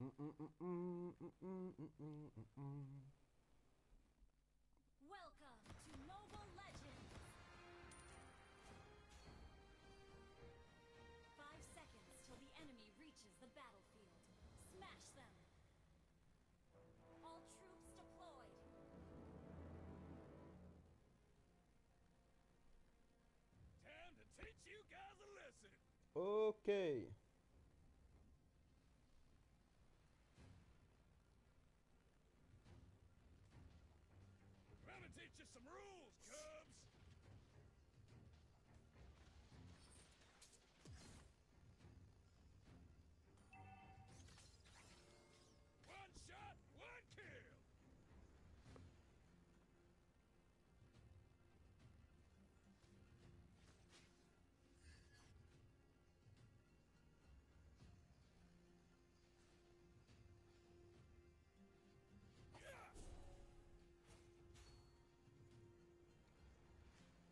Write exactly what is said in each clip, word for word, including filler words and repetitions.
Welcome to Mobile Legends! Five seconds till the enemy reaches the battlefield. Smash them! All troops deployed! Time to teach you guys a lesson! Okay. Let me teach you some rules, cubs! One shot, one kill!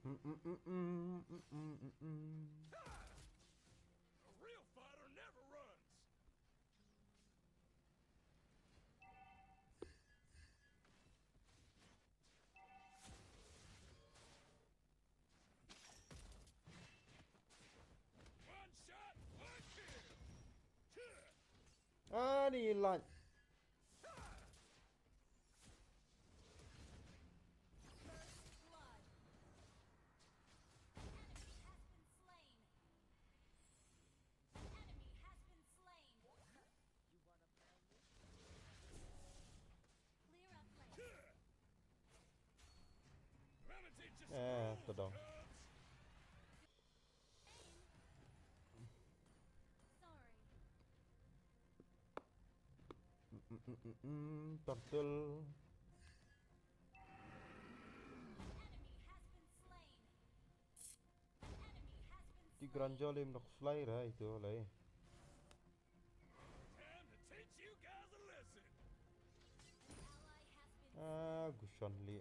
Mm-mm-mm-mm, mm-mm-mm-mm. A real fighter never runs. One shot, one kill. Ani light. First blood. Enemy has been slain. Enemy has been slain. Clear up lane. Let me teach you some rules, cubs. Eh, to dong. Sorry. Mm, mm, mm, mm, mm, turtle. Enemy has been slain. Enemy has been slain. Ti Granja lim nok fly ra itu lai. Time to teach you guys a lesson. Ally has been Ah, Gushon li.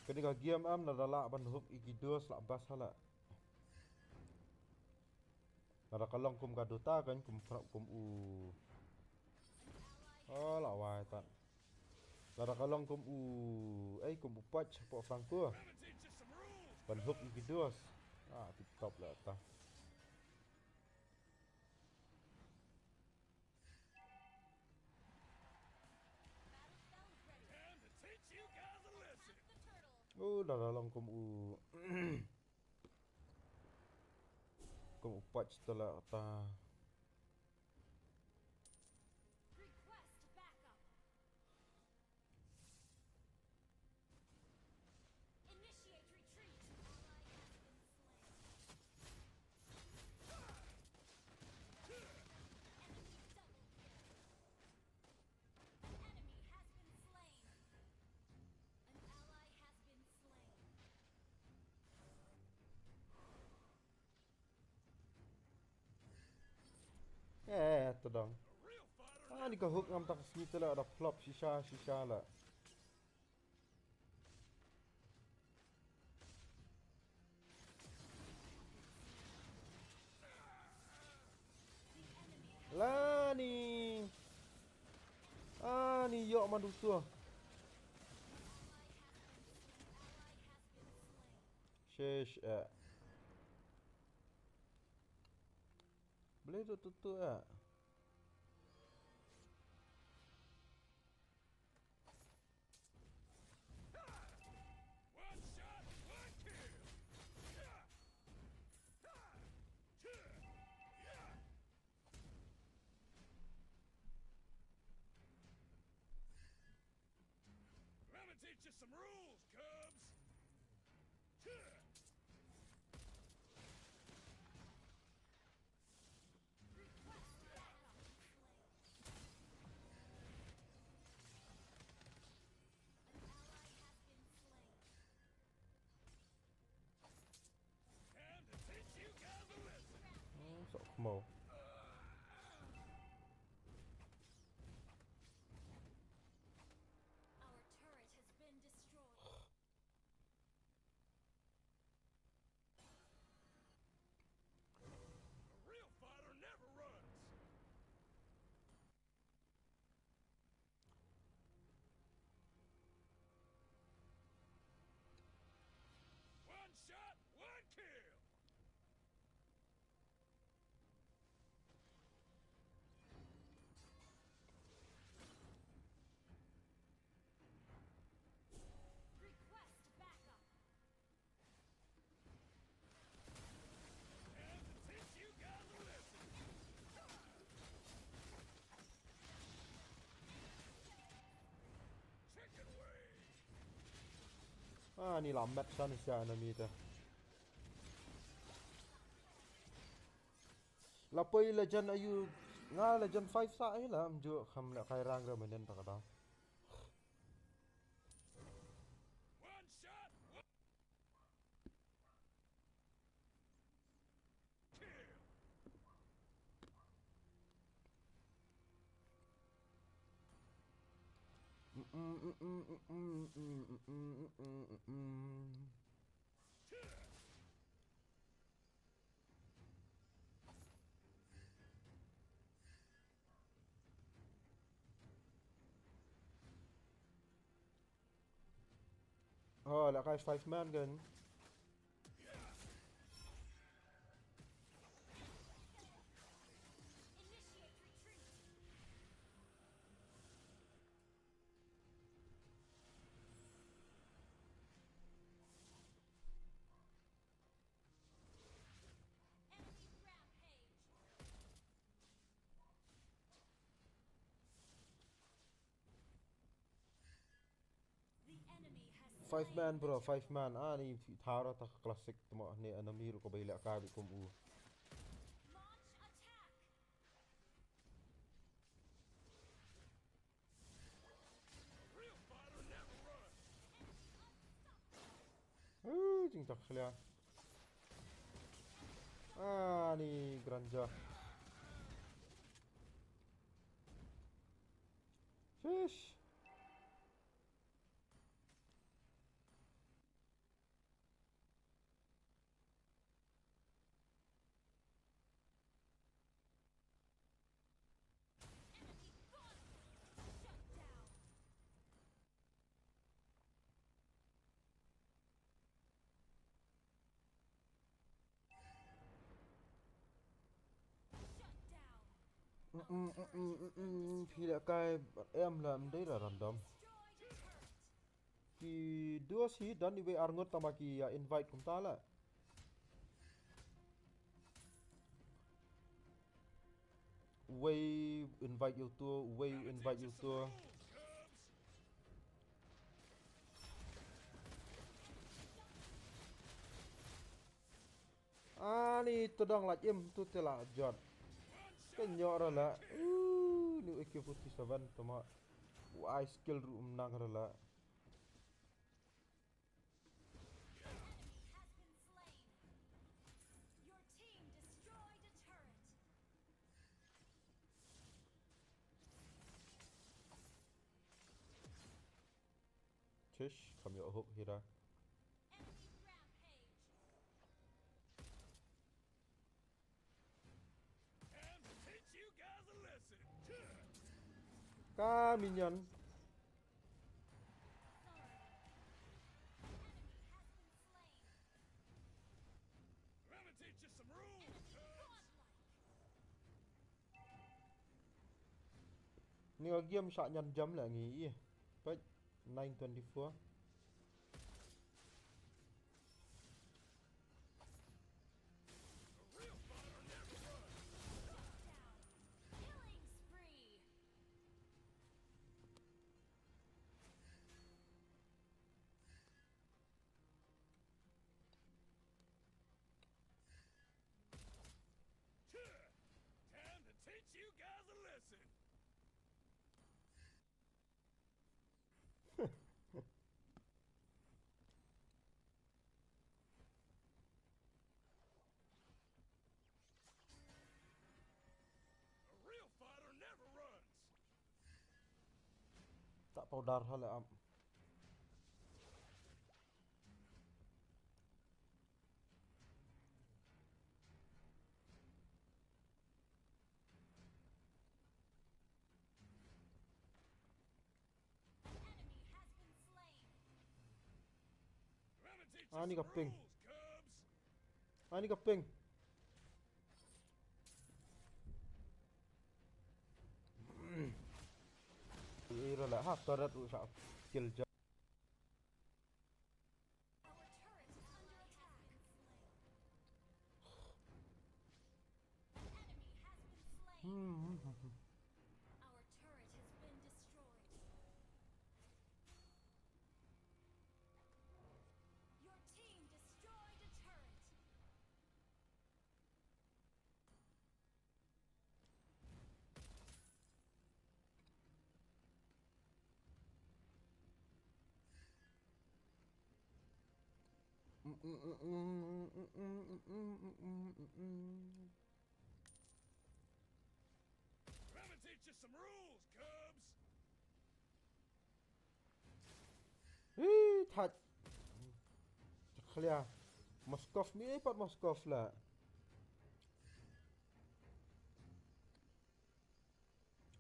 Kane ka game am lada lah ban hook ïa ki duos lah bas ha la. Lada ka long kum ka Dota kan kum Fra-, kum u. Oh, lah wai tat. Lada ka long kum u, eh, kum u Patch hapoh Franco. Ban hook ïa ki duos. Ah, tip top lah ta. Oh, lada long kum u. Kum u Patch te lah ta. Request backup. Initiate retreat. Ally has been slain. Enemy double kill. Enemy has been slain. An ally has been slain. Eh, to dong. Ani ka hook ngam tak sngi te la da flop shisha shisha la. Lani. Ani ïoh mandu tu. Ish, eh. Boleh tu, tu, tu, eh. One shot, one kill. Let me teach you some rules, Cubs. Time to teach you guys a lesson. Oh, sok mo. Our turret has been destroyed. A real fighter never runs. One shot, one kill. Request backup. Ah, ni la mat sha ni sha enemy te. La poi legend ayu nga legend five sa ai la mju kham le kai rang re menen ta ka da. One shot. Oh, la kai five man gun. Five man, bro, five man. Ani thara ta classic tmo ne enemy ruh ko bai leh ka bi kum u. Uh, jingtak khlia. Ani Granja. Shish. Phi la kai em la mdei la random. Ki duos hi don iwei arngut tama ki, ah, invite kumta la. Uwei invite ïa uto, uwei invite ïa uto. Ani to dang la im tu te la jot. Ka nyo ra la. Uh, ni A K forty-seven tama. Wai skill ruh um nang ra la. Tish, kam ïoh hook hi da. Ka minion. Ni ka game shah nyan jam la ngi i. Peit nine twenty-four. Time to teach you guys a lesson. A real fighter never runs. Tak powder hala am. Ani ka ping. Ani ka ping. Ira la ha turret u sa kill jam. Our turret has been slain. Hmm. Our turret has been destroyed. Your team destroyed a turret. Let me teach you some rules, cubs. Hi, thach. Khlia. Moskov mi pat Moskov la.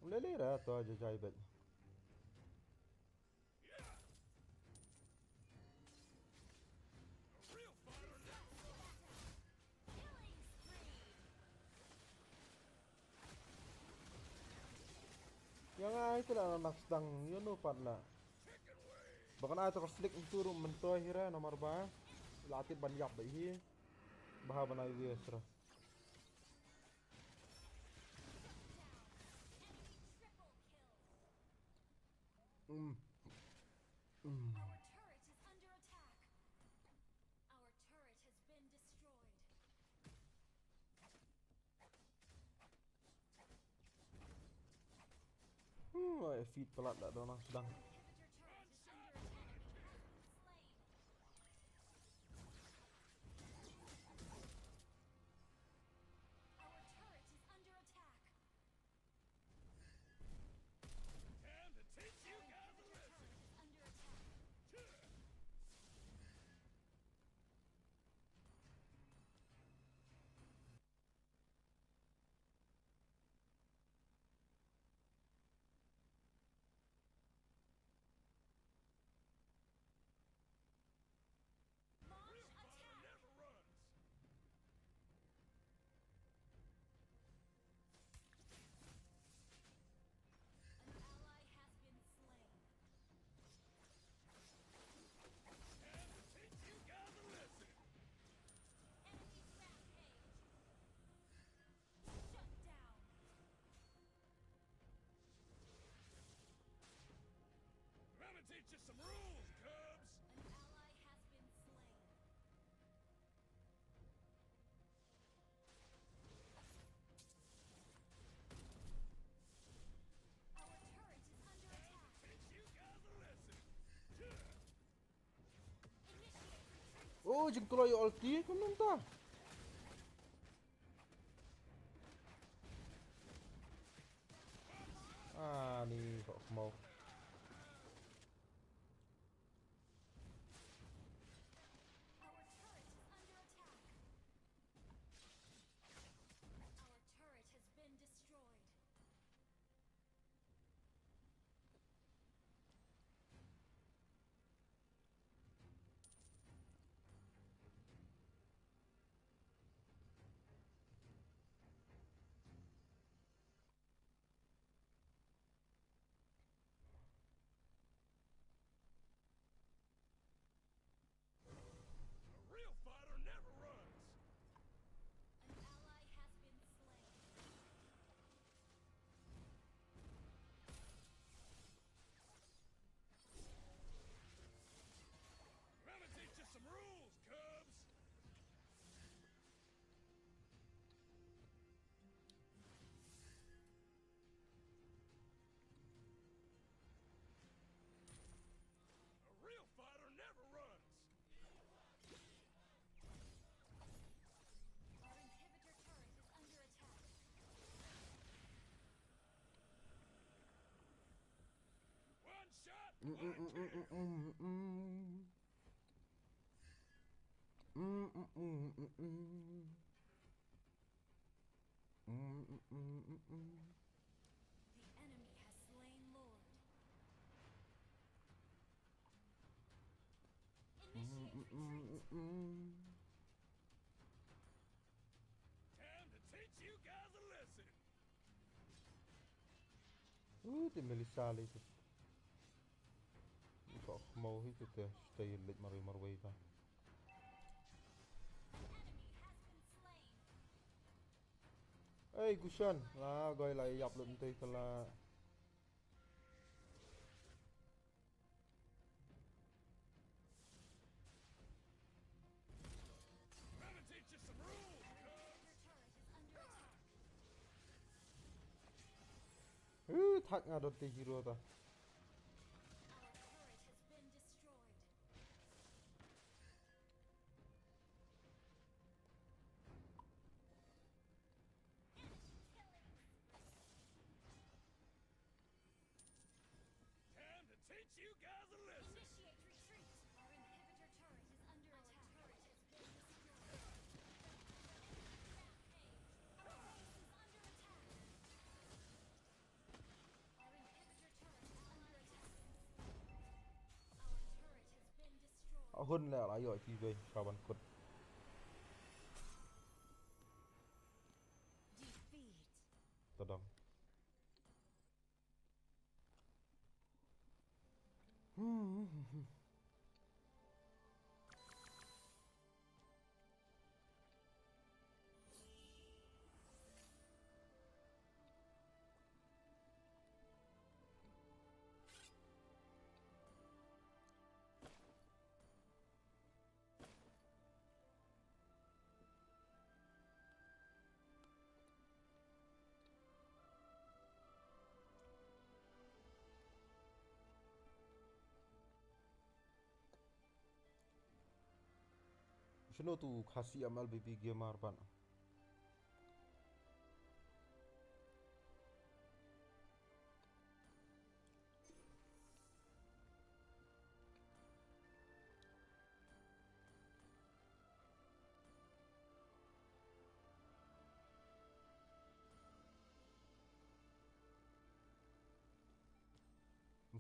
Lele ra to jajai bet. Ïa nga ai te la nak sdang ïa no pat la. Ba kan ai te ka flick ntu ruh myntoi hi re namar ba la tip ban ïap ba hi. Ba ha ban ai wies ra. Mm. Mm. Our turret is under attack. Our turret has been destroyed. Hmm, ai feed palat da dona sedang. Inhibitor turret is under attack. Slain. Our turret is under attack. Time to teach you guys a lesson. Under attack. Launch attack. Never runs. An ally has been slain. Time to teach you guys a lesson. Enemy rampage. Shut down. Let me teach you some rules, cubs. An ally has been slain. Our turret is under attack. Teach you guys a lesson. Oh, jingkloi ulti kumno ta. Ah, ni kok mau. Our turret is under attack. Our turret has been destroyed. Mm, mm, mm, mm, mm, mm, mm. Mm, mm, mm, mm, mm. Mm, mm, mm, mm, mm. The enemy has slain Lord. Mm, mm, mm, mm, mm. Time to teach you guys a lesson. Uh, te Melissa lei te. Ka khmaw hi te te, stay leit marwei marwei ta. Ei, Kushan, la goi la ïap lut te ka la. Better teach you some rules, cuz. Uh, thak nga dot te hero ta. Our turret has been destroyed. Time to teach you guys a lesson. Initiate retreat. Our inhibitor turret is under attack. Our turret has been destroyed. Our base is under attack. Our inhibitor turret is under attack. Our turret has been destroyed. A hun le la ïoh ki bei ka ban kut. Defeat. Tadang. Shano tu Khasi M L B B gamer ban.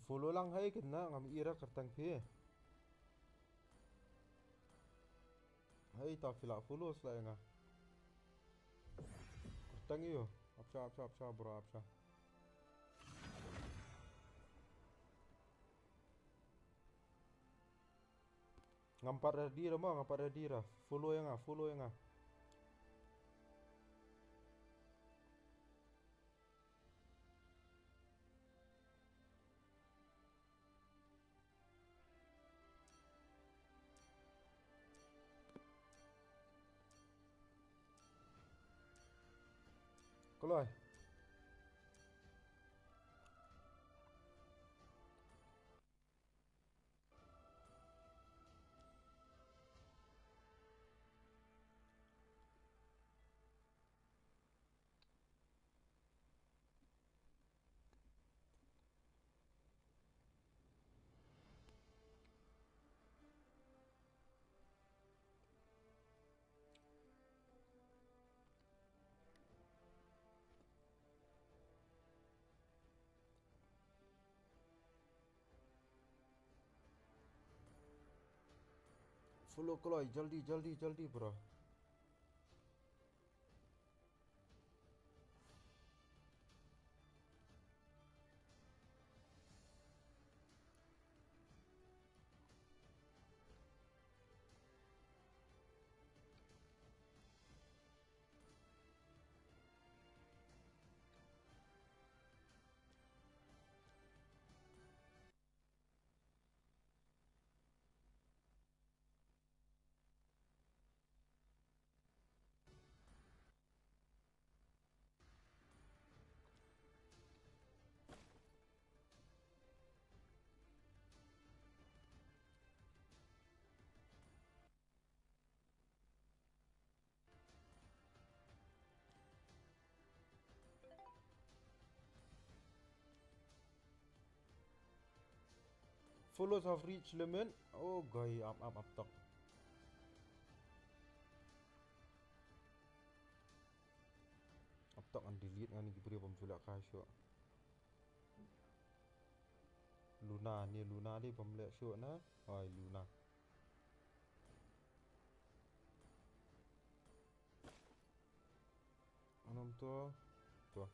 Follow lang hai kena ngam ira kertang phi. Hai ta phi la follow sla nga. Kertang iyo. Apsa apsa apsa bro apsa. Ngam pat ready ra mo, ngam pat ready ra. Follow ïa nga, follow ïa nga. Kloi. Follow kloi, jaldi, jaldi, jaldi, bro. Solos have reached limit. Oh, guy, up, up, up, top. Up top and delete ngan ki bri bom chula ka show. Luna, ni Luna di bom le show na. Oi, Luna. Anam to. To.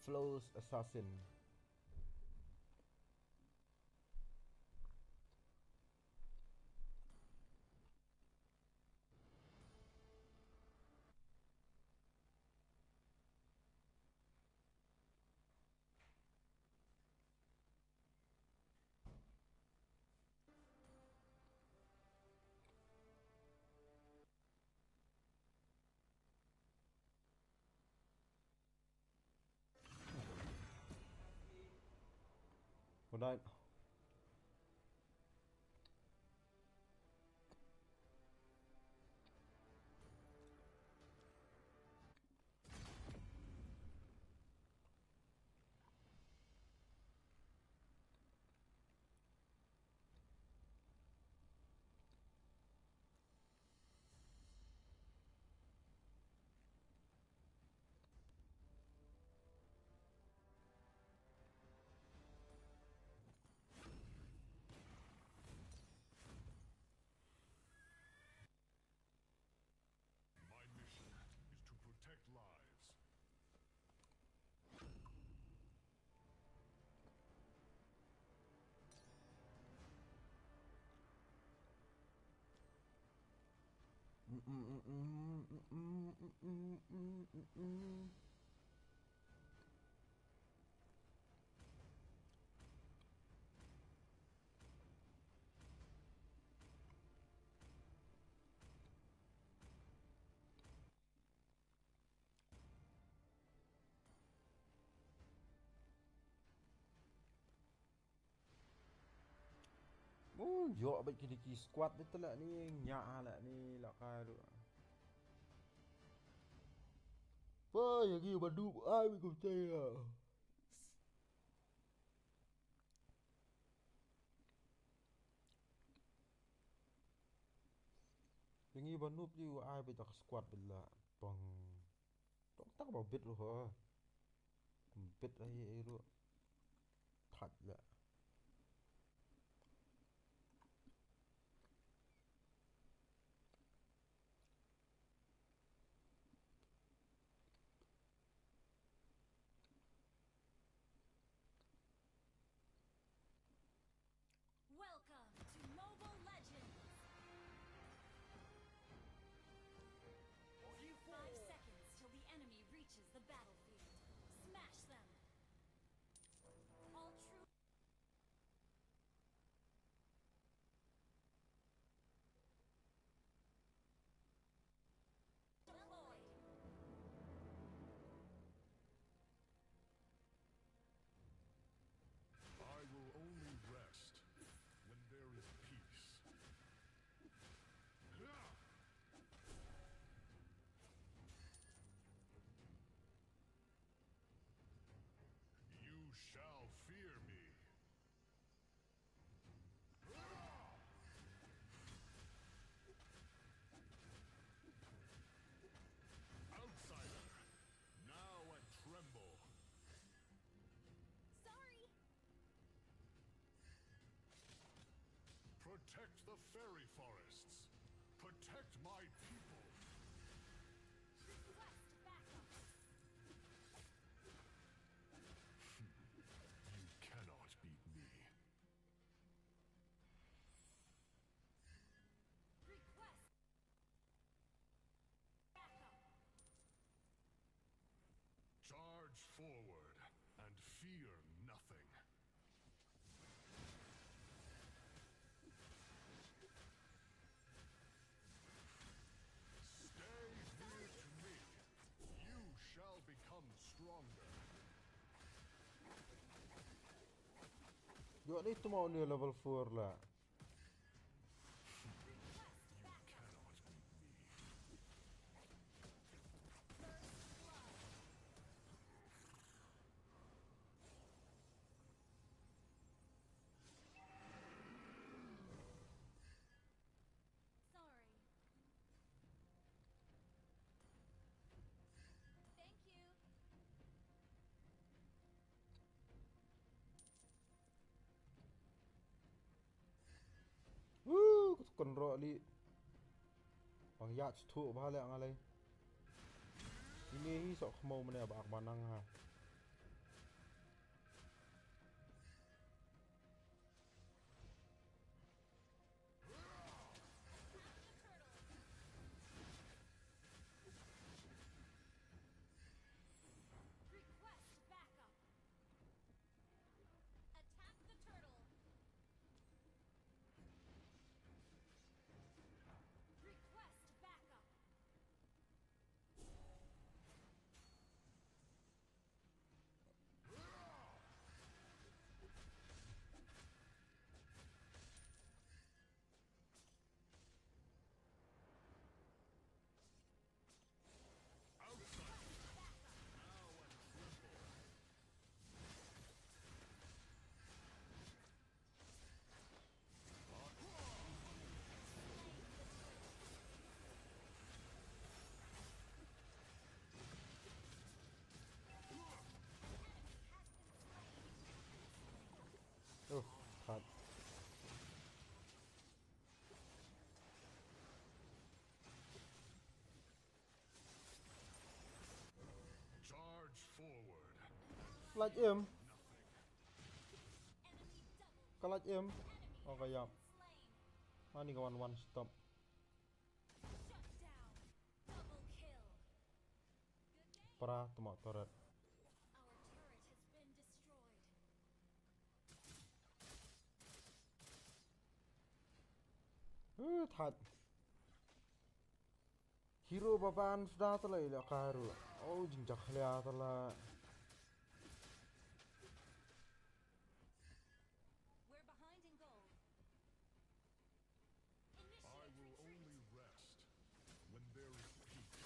Flo's Assassin. Good night. My mission is to protect lives. Mo, ïoh bad ki dei ki squad bad te la ni, ïa la ni la ka ruh. Poi, ïa ki ba dup ai bad kumta ïa. Ïa ngi ba noob ïa u ai bad ka squad bad la pang. Tong tak ba bit ruh ha. Bit ai ai ruh. That la. Welcome to Mobile Legends! Five seconds till the enemy reaches the battlefield. Smash them! All true. Deployed. I will only rest when there is peace. You shall fear me. Outsider, now I tremble. Sorry. Protect the fairy forests. Protect my people. Request backup. You cannot beat me. Request backup. Charge forward and Fear nothing. Stay near to me. You shall become stronger. Yo, ni tu mau ni level four lah. Sorry. Thank you. Woo, kut kon ro li. Bang ya chu ba le ngalai. Ini hi sok mau mene ba ak manang ha. Request backup. Attack the turtle. Request backup. Oh, hot. Charge forward. Light im. Ka light im. Oh, ka yap. Ani ka wan wan stop. Para tuma turret. Uh, that. Hero ba ban suda tala ila karu. Oh, jingjak lia tala. We're behind in gold. I will only rest when there is peace.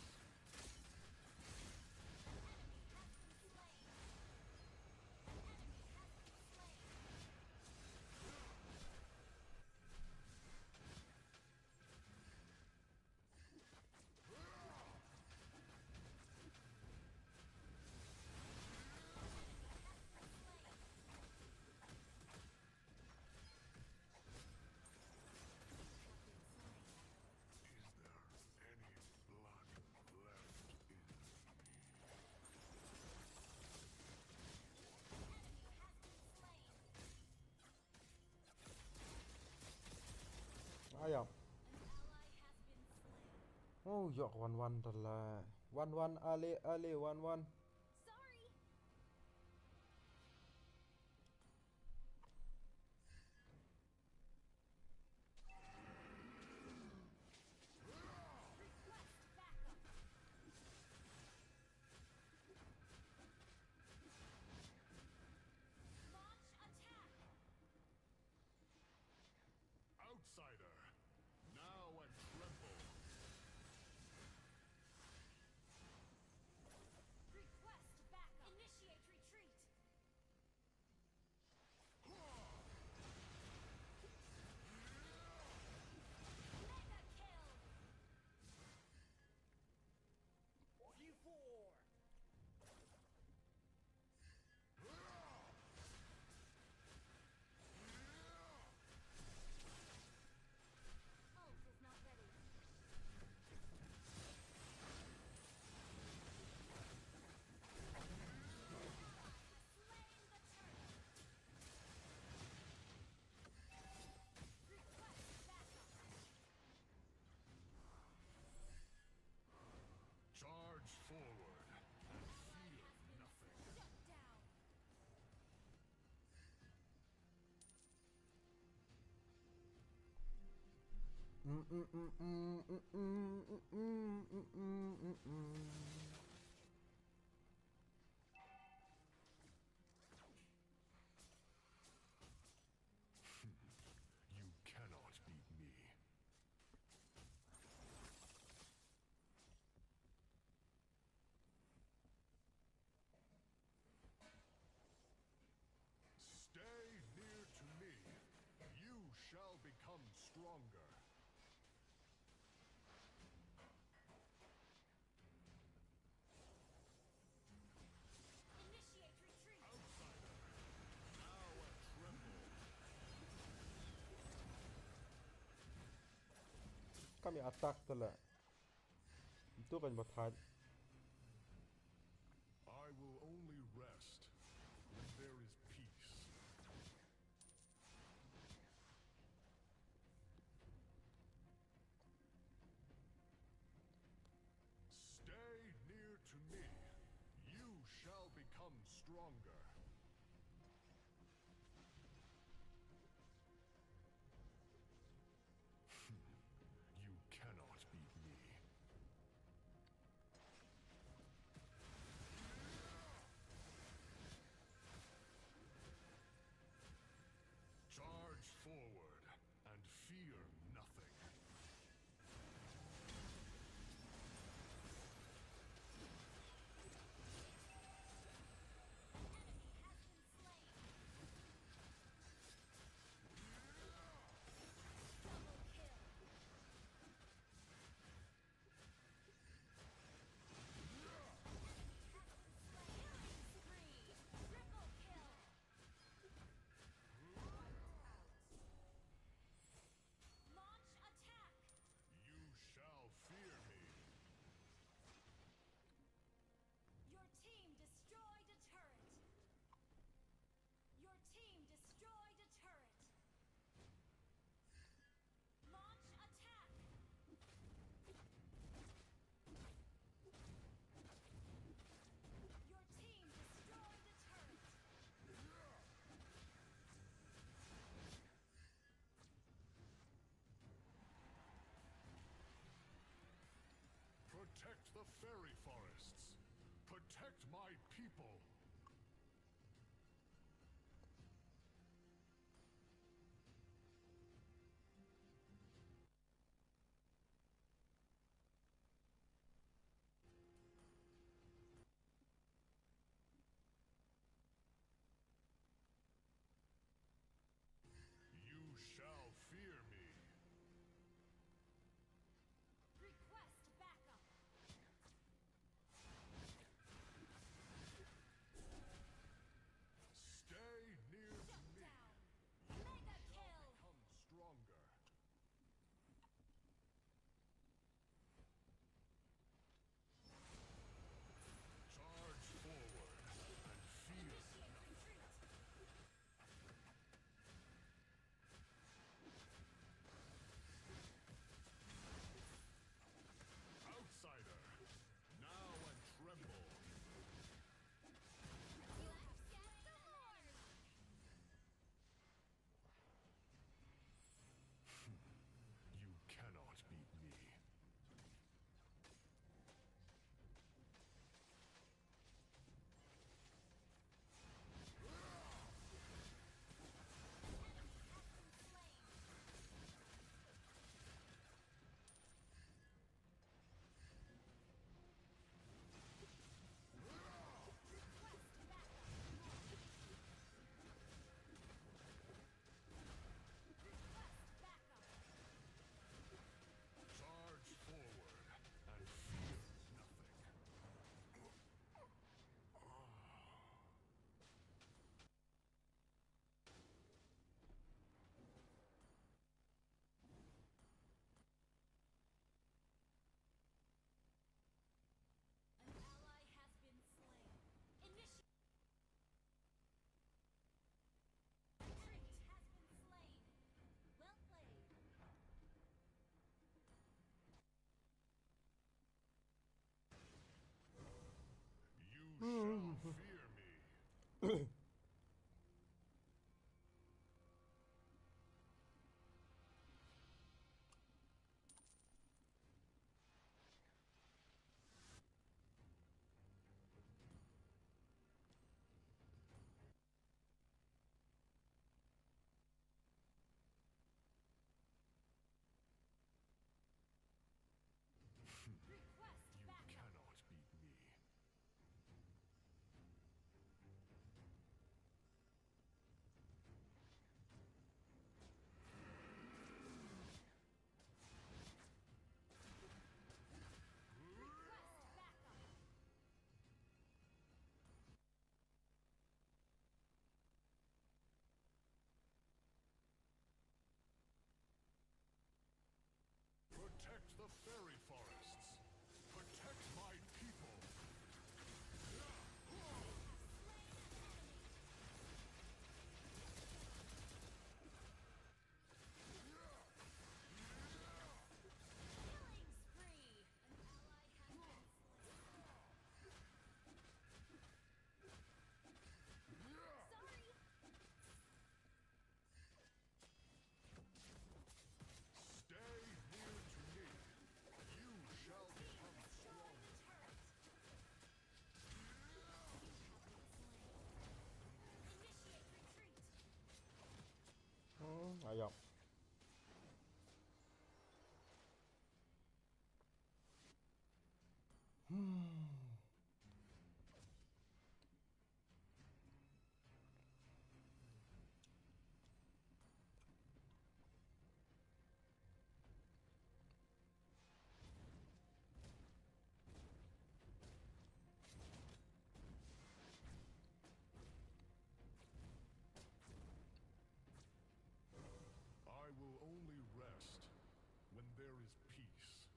Ayap. Oh, yok wan wan tala. Wan wan ale ale wan wan. Outsider, now and tremble. Request backup. Initiate retreat. Mega kill. Before. You cannot beat me. Stay near to me. You shall become stronger. Initiate retreat. Outsider, now I tremble. Kam ïa attack te la. Itu kan ba thait. I will only rest when there is peace. Stay near to me. You shall become stronger. You cannot beat me. Charge forward and fear nothing. Launch attack! You shall fear me. Your team destroyed a turret. Your team destroyed a turret. Launch attack. Your team destroyed a turret. Protect the fairy forests. Protect my people. You shall fear me. Request backup. There is peace.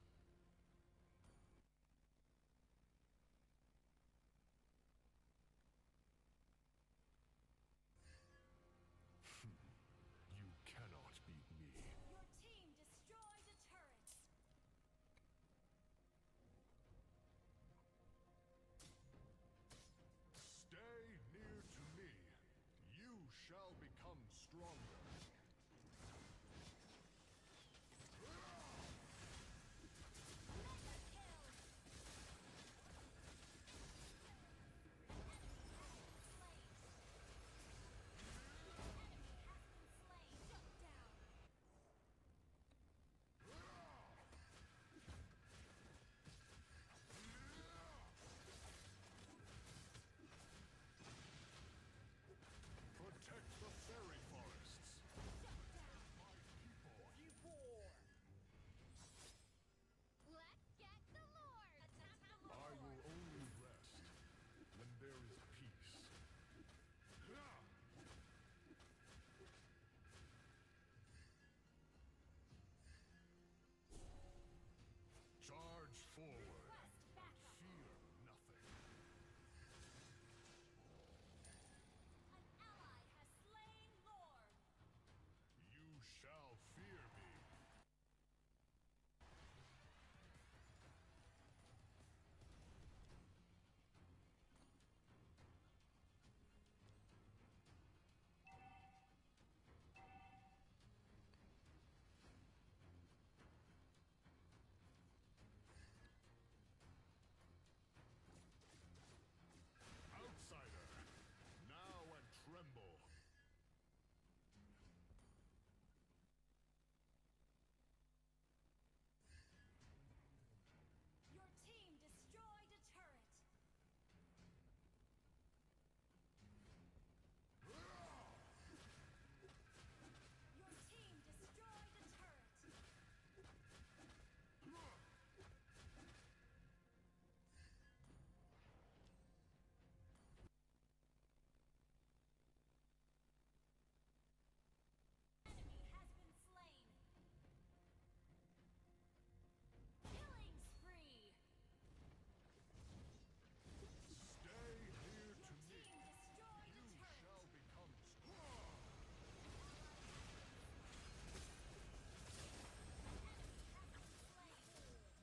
You cannot beat me. Your team destroyed a turret. Stay near to me. You shall become stronger. Protect the fairy forests. My people. Let's get the Lord. Attack the Lord. I will only rest when there is peace. Charge forward. Request backup. Fear nothing. An ally has slain Lord. You shall fear me. Outsider, now and tremble. Your team destroyed a turret. Your team destroyed a turret. Enemy has been slain. Killing spree. Stay here to me. Your team destroyed a turret. You shall become strong. Enemy has been slain.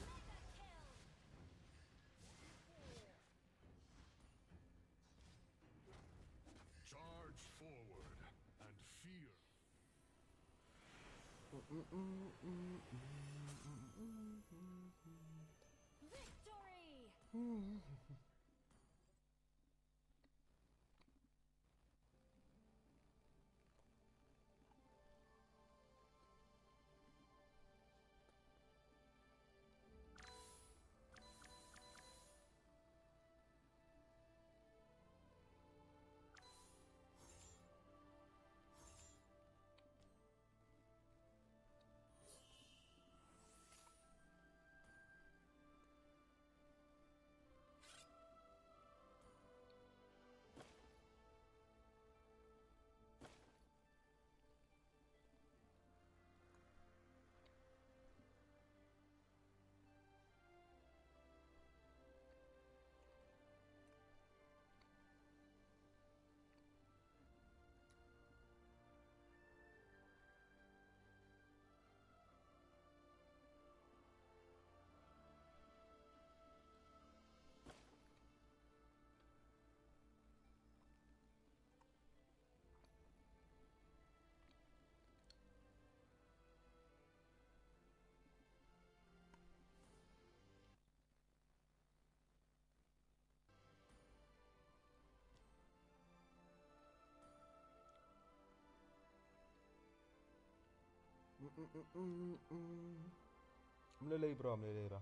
Mega kill. Charge forward and fear. Victory! Mlelei bro, mlelei bro.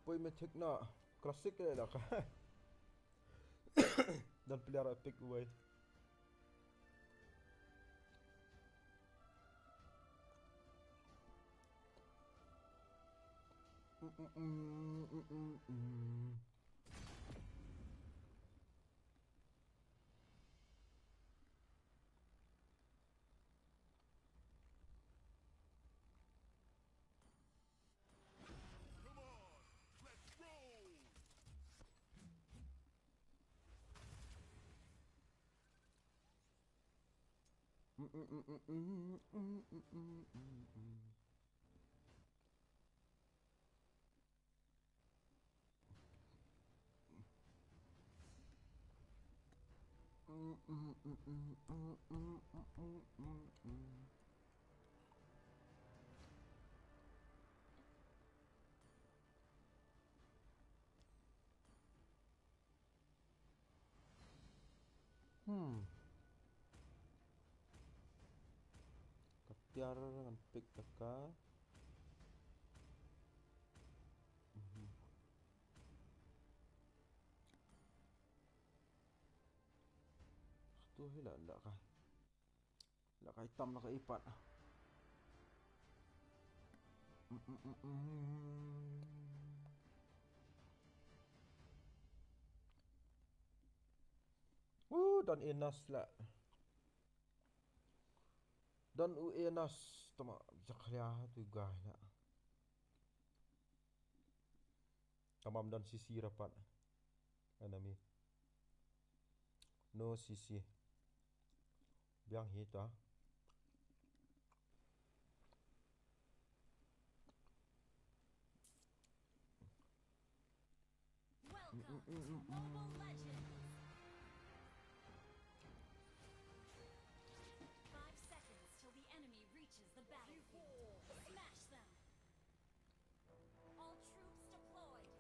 Poi me thik na classic le la ka. Don player epic uwei. Mm, mm, mm, mm, mm, mm. Come on, let's roll! Hmm. Ka tiar ngan pick da ka. Mhm. Tu hi la la ka. La ka item la ka ipat. Mm, mm, mm, mm. Uh, don Enos la. Don u Enos tama jaklia tu gai la. Kamam don C C rapat. Enemy. No C C. Biang hi ta. Welcome to Mobile Legends. Five seconds till the enemy reaches the battlefield. Smash them. All troops deployed.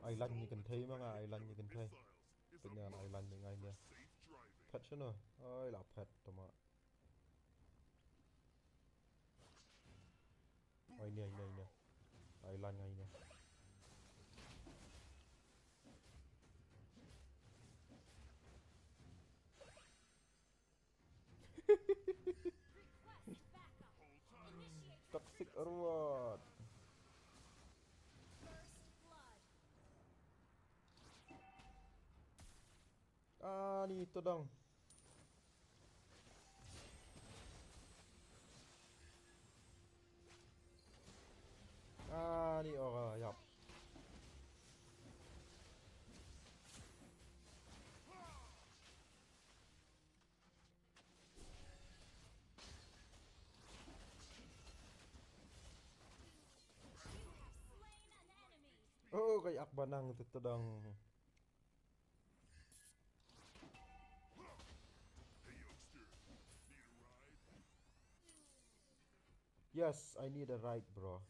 Ai lan ni kan thei ma nga, ai lan ni kan thei. Pynyan ai lan ni ngai nia. Phet shano? Ai la phet tama. Ai nia, ai nia, ai nia. Ai lan ngai nia. Toxic Reward. Ah, ni to dong. Ah, ni ora, yap. Oh, kay Akbanang to dong. Yes, I need a ride, bro.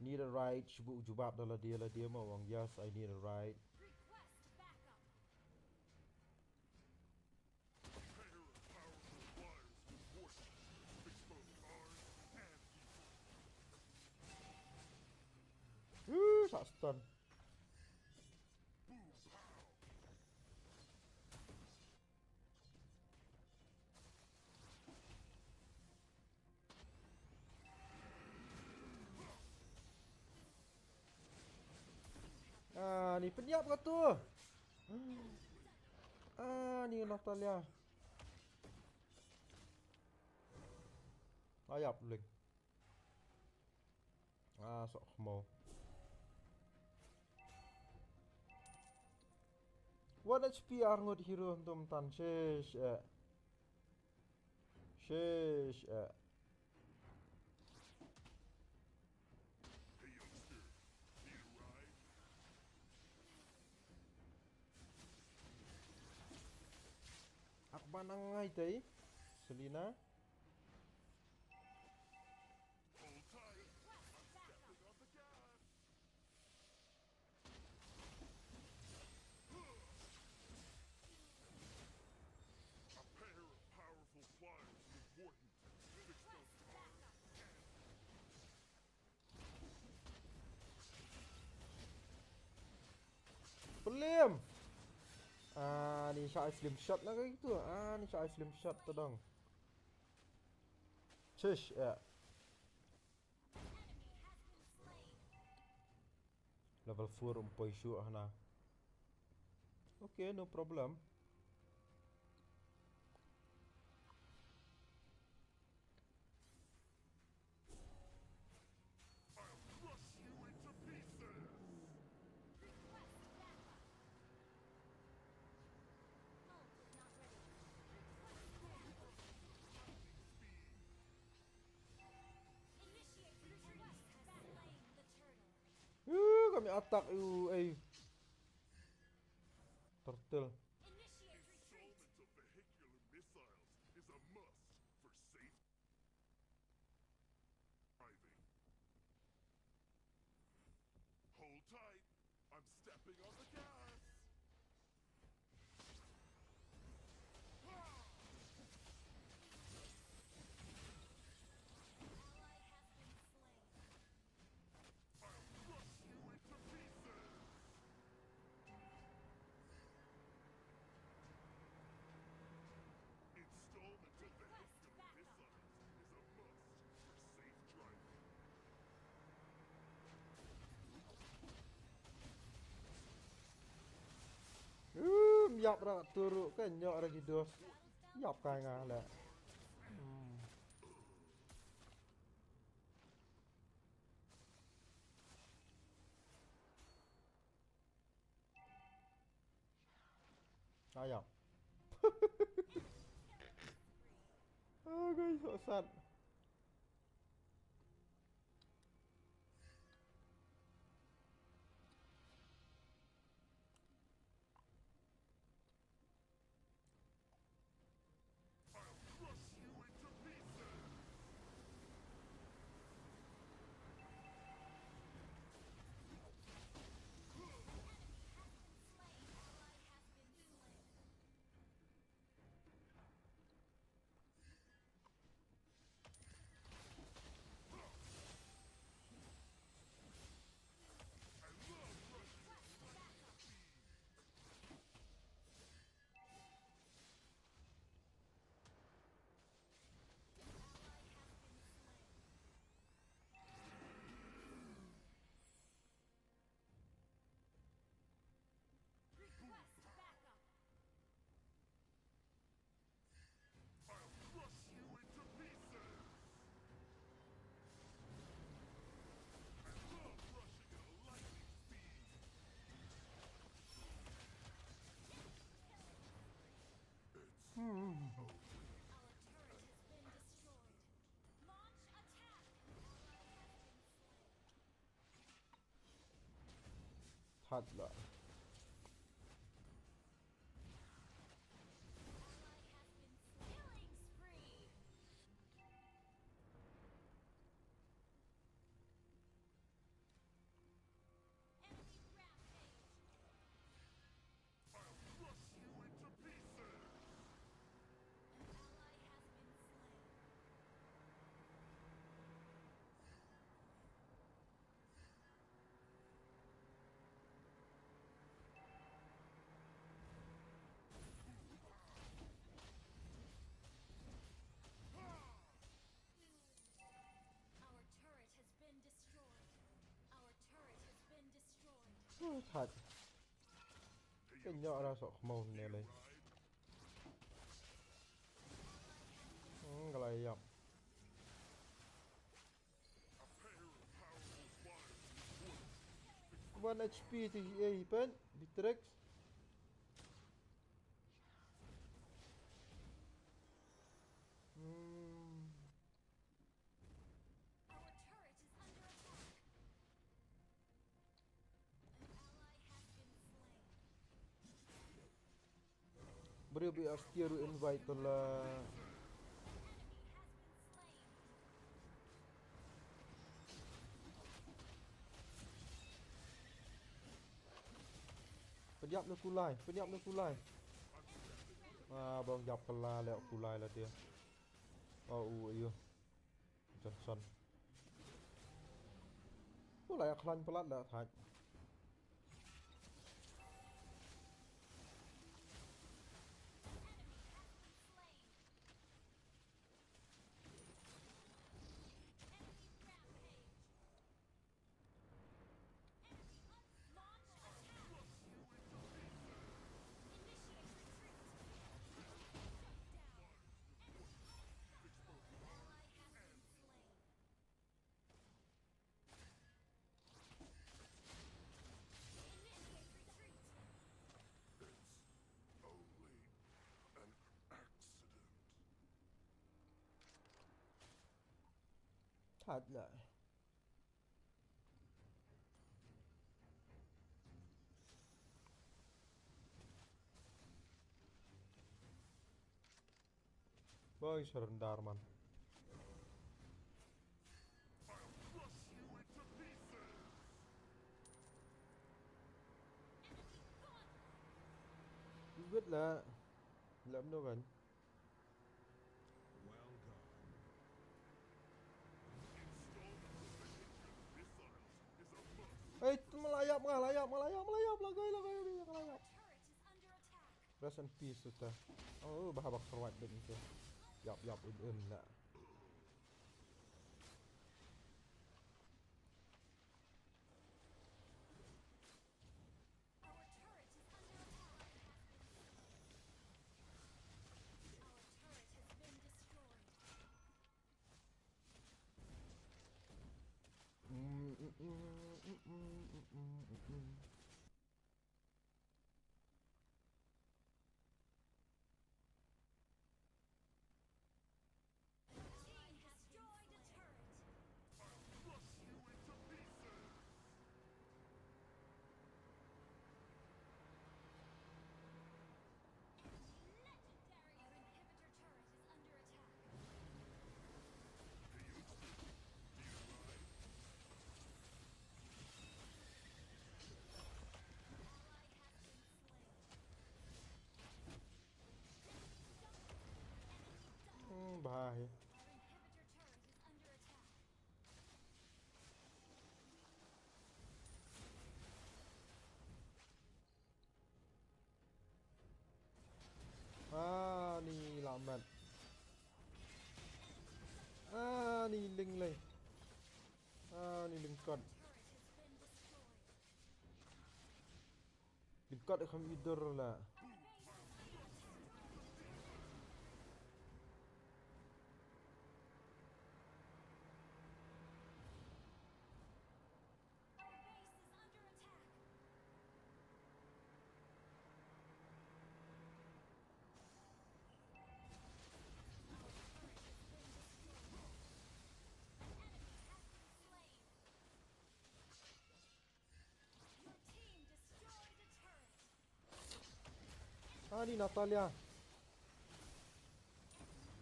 Need a ride, shu buh jubab da lade lade ma u ong, yes, I need a ride. Uh, sa stun. Ah, ni pynïap ka tu. Ah, ni Natalia. Ayap ling. Ah, sok mo. One H P ar ngut hero ntum tan, shesh, eh. Shesh, eh. Akbanang ngai tei. Selena. A pair of powerful pliers is important. Fix those cars. And... Em. Ah, ni shah slim shot na ka itu. Ah, ni shah slim shot tu dong. Chish, ya. Level four um poi shuh hana. Okay, no problem. I'll crush you into pieces. Request backup. Cult is not ready. Request backup. Initiate retreat. Request backup. Slain the turtle. Uh, kami attack, uh, eh. Turtle. Initiate retreat. Installment of vehicular missiles is a must for safe driving. Hold tight. I'm stepping on the gas. Ha! Ally has been slain. I'll crush you into pieces. Installment of vehicular missiles is a must for safe driving. Um, yap ra turu ka nyok ra ki dos. Yap kai nga le. Hmm. Ayam. Oh, guys, so sad. I'll crush you into pieces! Request backup. I'll crush you into pieces! I love rushing at a lightning speed! It's over. Our turret has been destroyed. Launch attack! Thait la. I'll crush you into pieces! An ally has been slain. Our turret has been destroyed. Our turret has been destroyed. Thait. Ka nyok ra sok khmaw ne lei. Hmm, ka la yap. One H P ti ei pen Bitrex. Hmm. Our turret is under attack. An ally has been slain. Briew bi askir u invite to la. Pynïap na kulai, pynïap na kulai. Ah, bang ïap kylla leh kulai la dia. Oh, u ayu. Johnson. U la ïa khlaiñ palat la thait. Hat la. Boy, surrender, man. Good la. Lam no kan. Well done. Installing precision missiles is a must. Hey, melayap nga, layap, melayap, melayap, lagai, lagai, lagai, melayap. Rest in peace, uta. Oh, bah, bah, kruat din tu. Yap, yap, in, in, la. Our turret is under attack. Our turret has been destroyed. Mm, mm, mm. Team destroyed a turret. I'll crush you into pieces. Legendary. Our inhibitor turret is under attack. Ally has been slain. Hmm, bha hi. Ah, ni lamat. Ah, ni ling lei. Ah, ni lingkot. Lingkot kham idur la. Our base is under attack. Our turret has been destroyed. An enemy has been slain. Your team destroyed a turret. Ah, ni Natalia.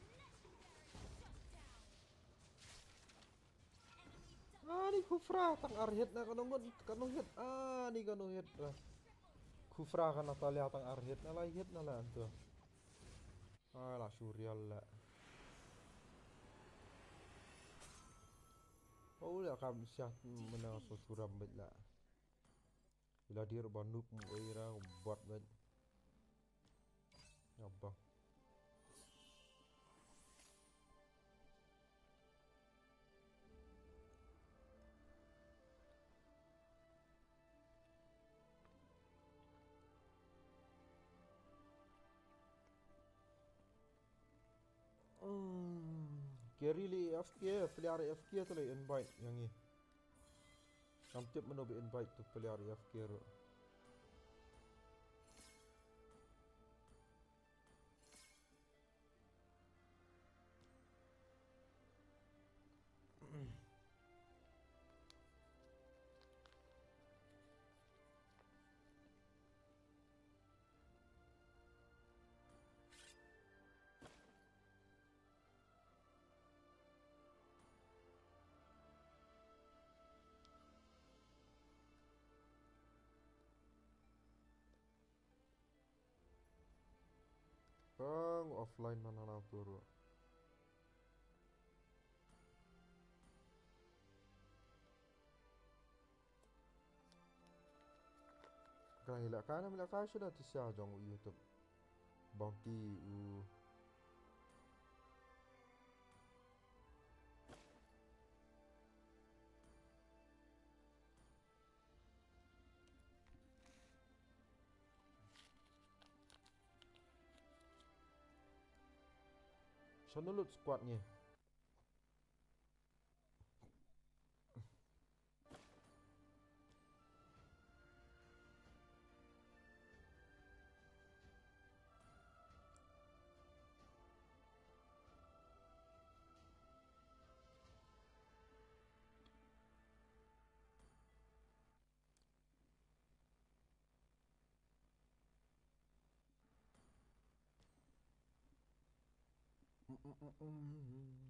Legendary shutdown. Enemy double. Ah, ni Khufra tang ar hit na kano ngut, kano hit. Ah, ni kano hit. Ah. Khufra ka Natalia tang ar hit na lai hit na la antu. Ah, la Shuriel la. Oh, la kam siat menang so suram bet la. Ila dir ba noob mu ira bot bet. Apa? Hmm, carry li A F K, player A F K tu lei invite ïa ngi. Ngam tip mano ba invite tu player A F K ruh. Bang offline mana na turu. Ka ila ka na mila ka shuda ti sia jong u YouTube. Bounty u. Shano lut squad ngi. Mm, mm, mm.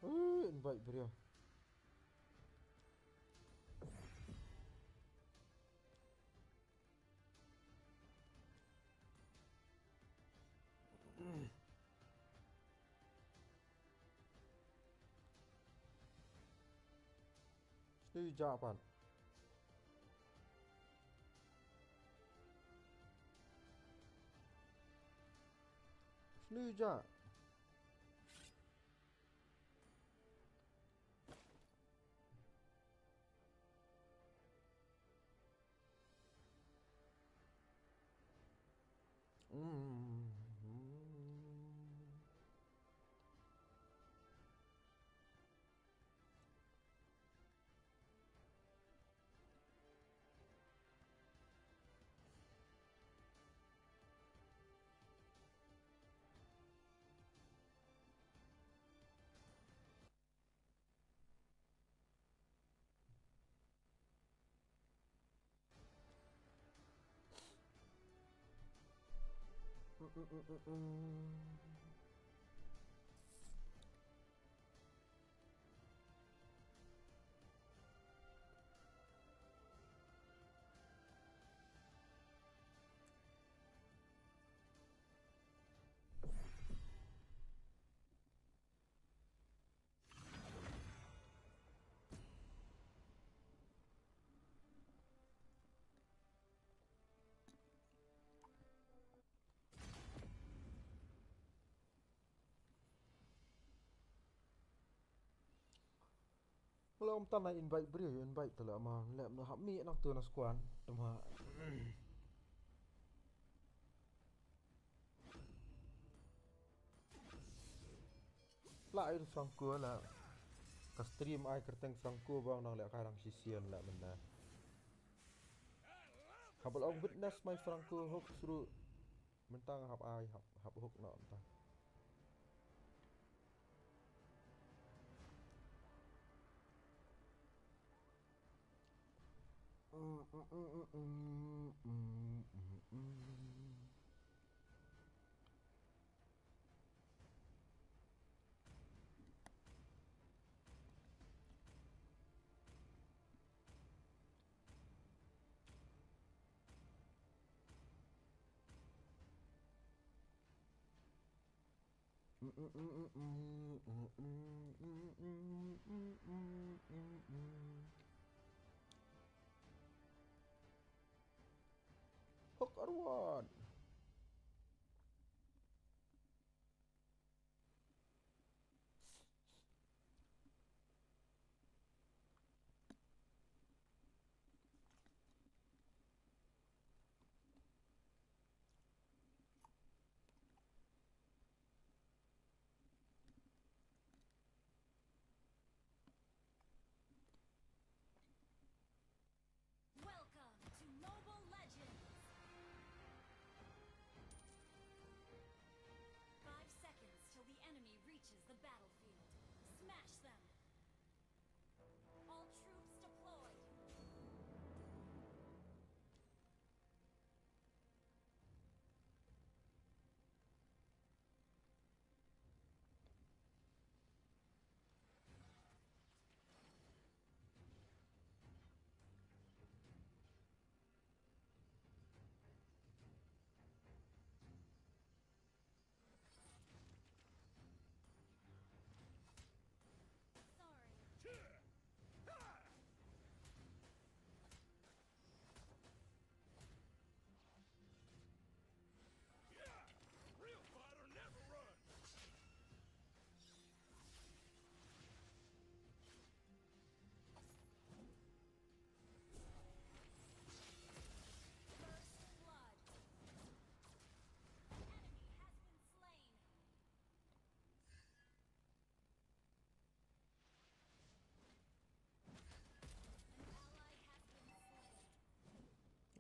Uh, invite briew. Snu ja pat. Snu ja. Mm. Lom tan na invite briew, invite tala ma lem no hap mi nang tu na squad tuma. La ai Franco la. Ka stream ai kyrteng Franco bang nang leh ka rang shisien la mynta. Hap long witness my Franco hook through. Mynta hap ai hap, hap hook na mynta. Hook Arwan. Welcome to Mobile Legends!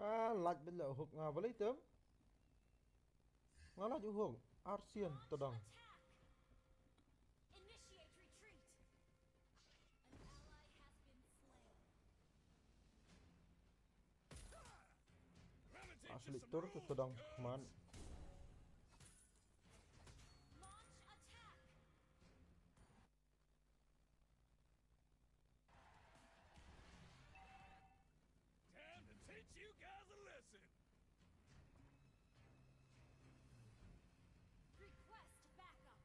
Ah, lait bit la hook nga balei tem. Nga lait hook. Arsian todong. Initiate retreat. An ally has been slain. Asli tur tu todong man. Launch attack. Time to teach you guys a lesson. Request backup.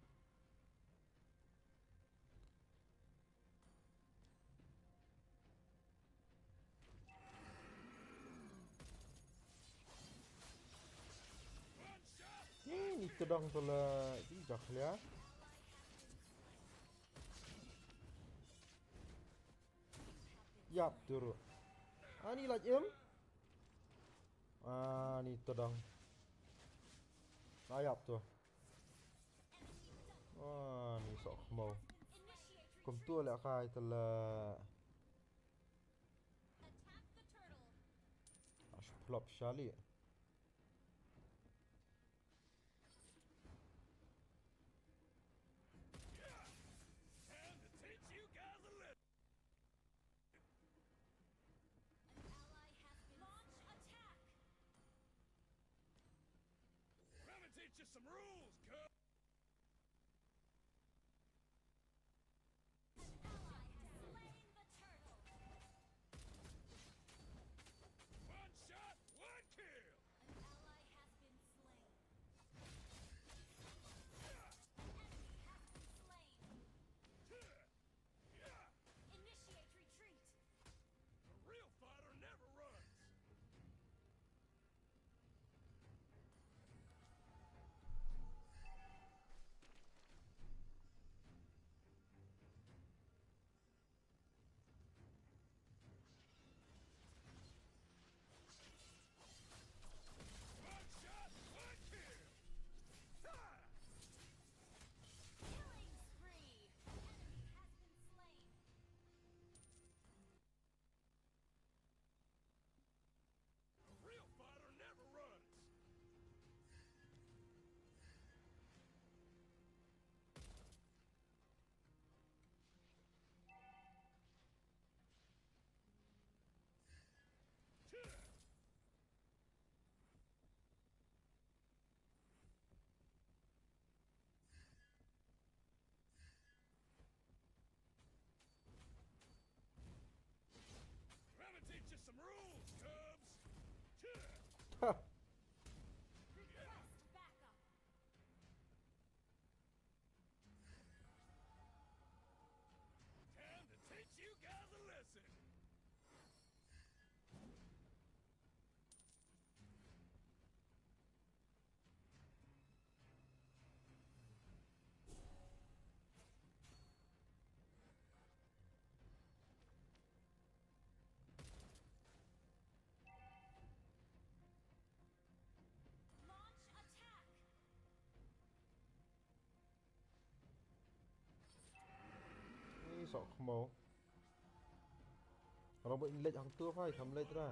One shot. Ni, ni todong tu la di jak lia. Yap, turu. Ani laj im. Ani todong. Ayap tu. Ani sok mau. Kum tu le kai tele. Ash plop shali. Time to teach you guys a lesson. An ally has been Launch attack. Let me teach you some rules, cuz. An ally has slain the turtle. One shot, one kill. An ally has been slain. An enemy has been slain. Initiate retreat. A real fighter never runs. One shot, one kill. Killing spree. An enemy has been slain. A real fighter never runs. Let me teach you some rules, cubs. Huh. Request backup. Time to teach you guys a lesson. Launch attack. Ni sok mo. Robot in late hang tu phai tham late ra.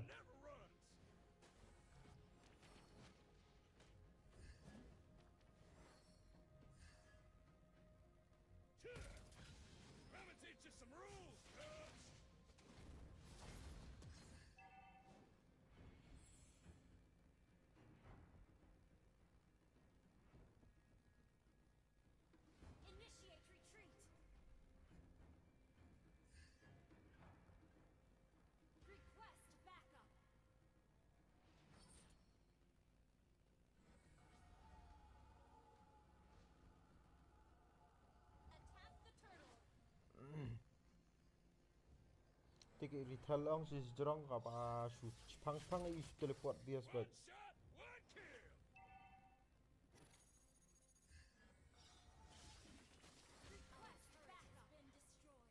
Let me teach you some rules, cubs. Initiate retreat. Request backup. Attack the turtle. Tik ri thal ong si jrong ka ba shu chipang pang i shu teleport bias bat. One shot, one kill. Request backup. Been destroyed.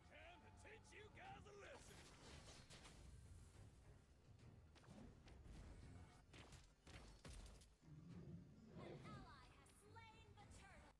Time to teach you guys a lesson. An ally has slain the turtle.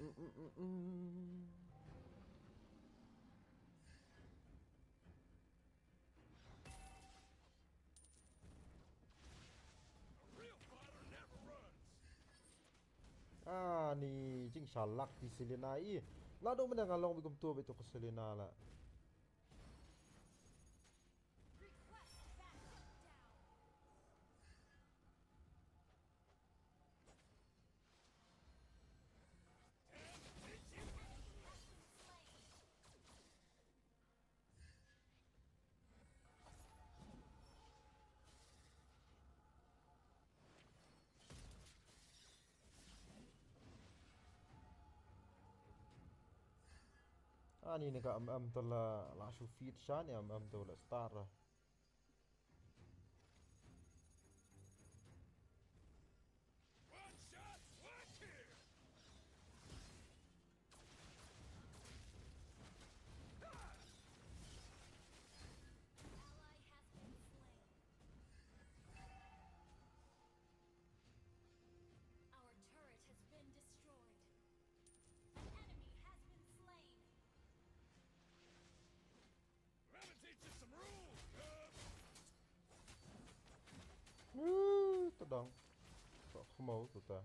Mm, mm, mm, mm. A real fighter never runs. Ani jingshalak ti Selena i. Naduh mynne nga long bad kumto bad tu ka Selena la. Request backup down. Ani ne ka em em te la la shu feed sha ne em em te la star. One shot, one kill. Ally has been slain. Our turret has been destroyed. An enemy has been slain. Let me teach you some rules, cub. Woo, tadang. Sok khmau tu ta.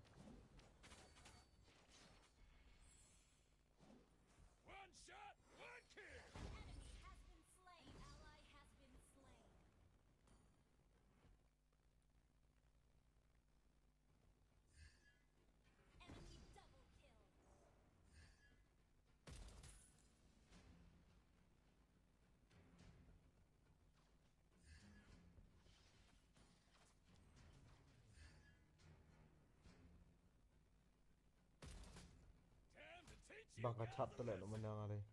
One shot, one kill. Enemy has been slain. Ally has been slain. Enemy double kill. Ba ka chat te leh lo mynne nga lei.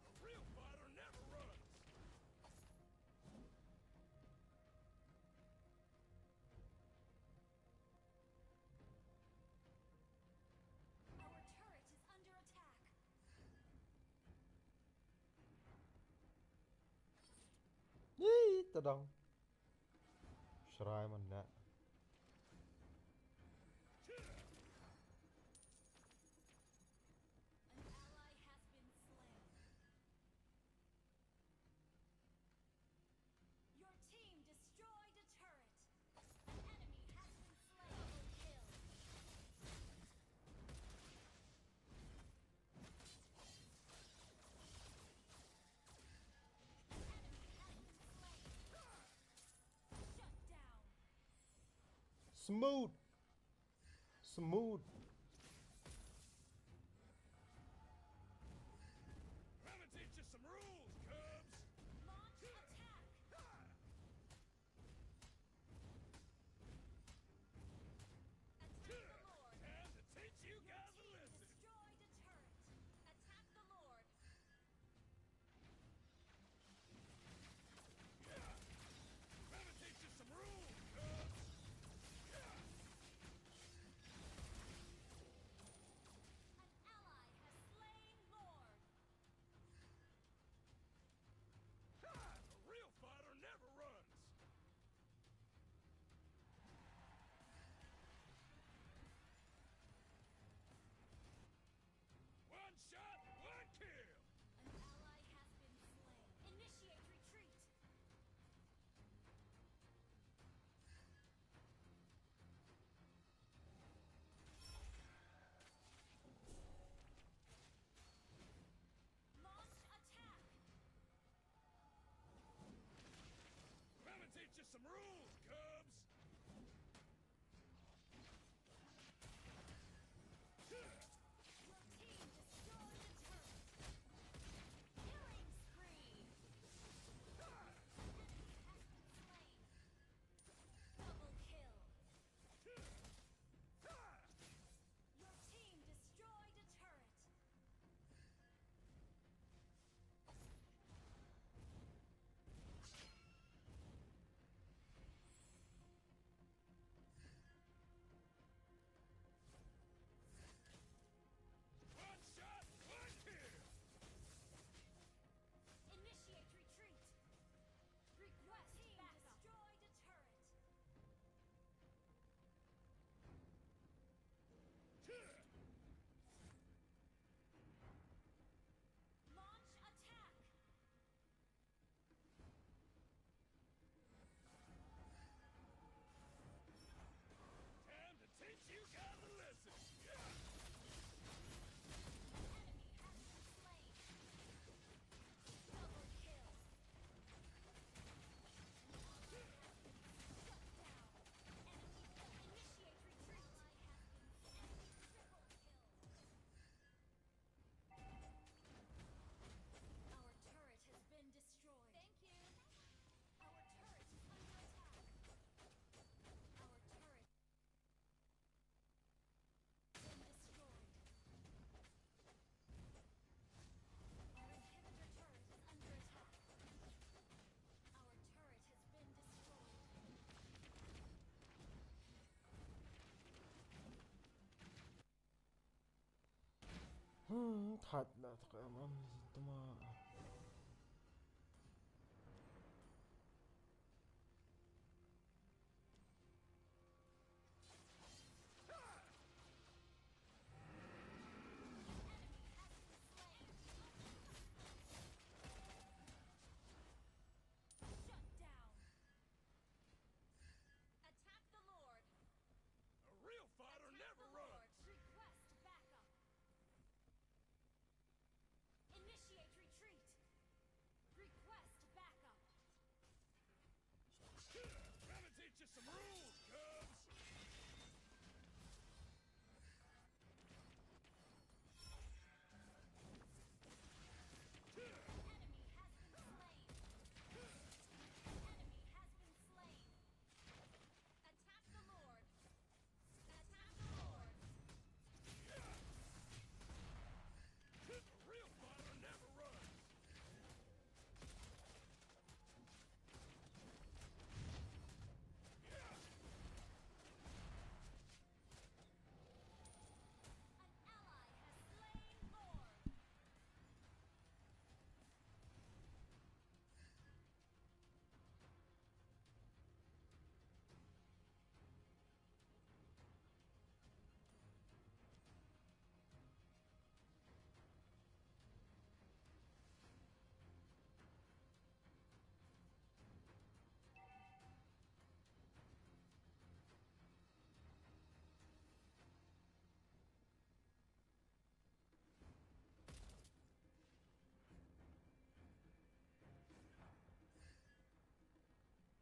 A real fighter never runs. Our turret is under attack. Yee, tadang. Shrai man na. An ally has been slain. Your team destroyed a turret. An enemy has been slain. Double kill. An enemy has been slain. Shut down. Smooth. Smooth. Let me teach you some rules, cubs. Launch attack. Attack the Lord. Time to teach you guys a lesson. Destroyed a turret. Attack the Lord. Let me teach you some rules, cubs. Hat la tak am am tuma. Shut down. Attack the Lord. A real fighter never runs. Request backup. Initiate retreat. Request backup. Let me teach you some rules, cubs. An enemy has been slain. An enemy has been slain. Attack the Lord. Attack the Lord. A real fighter never runs. An ally has slain Lord.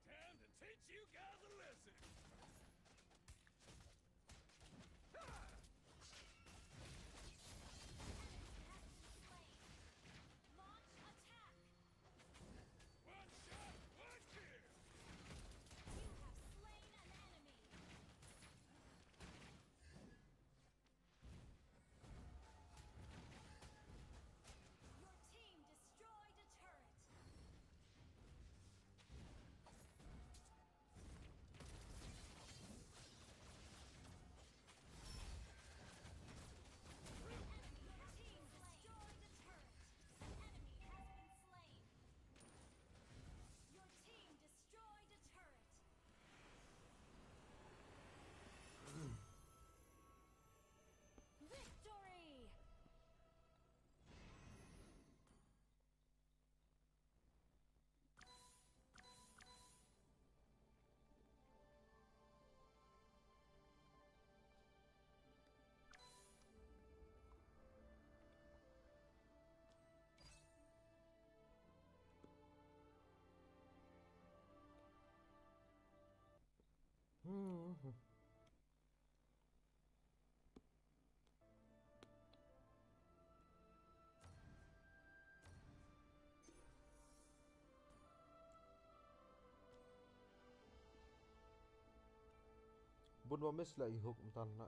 Time to teach you guys a lesson. Launch attack. One shot, one kill. You have slain an enemy. Your team destroyed a turret. Your team destroyed a turret. An enemy has been slain. Your team destroyed a turret. Victory! Hmm. Bun ba miss la i hook mynta na.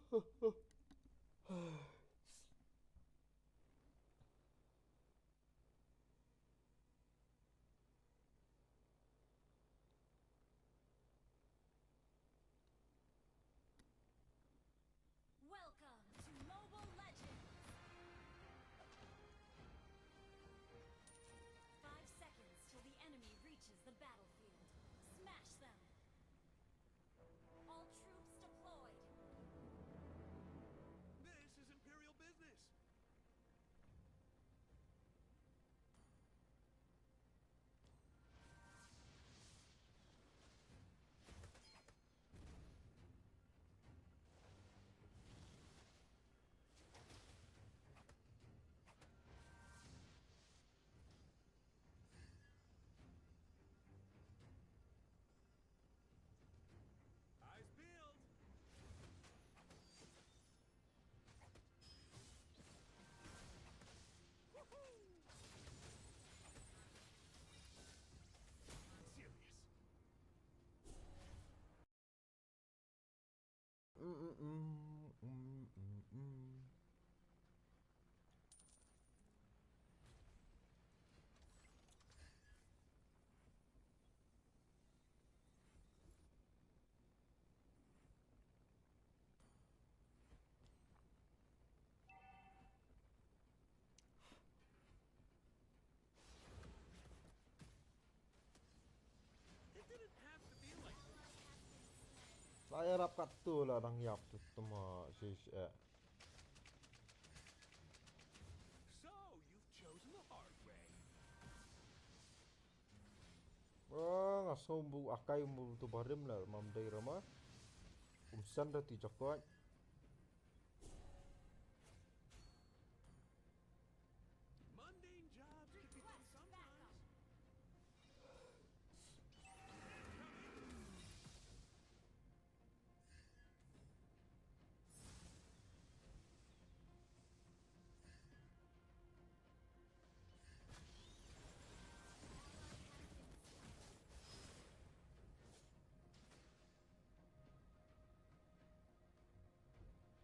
Welcome to Mobile Legends! Five seconds till the enemy reaches the battlefield. Smash them! All troops deployed! This is Imperial business! Eyes peeled. Woohoo! Serious. Mm, mm, mm, mm, mm, mm. It didn't have to be like this. La ïarap katto la dang ïap tu tma sis eh. So, you've chosen the hard way. Ba nga sngew ba u Akai um tu barim la, mam dei rama. Um san da ti jakoit. Mundane jobs can be done sometimes.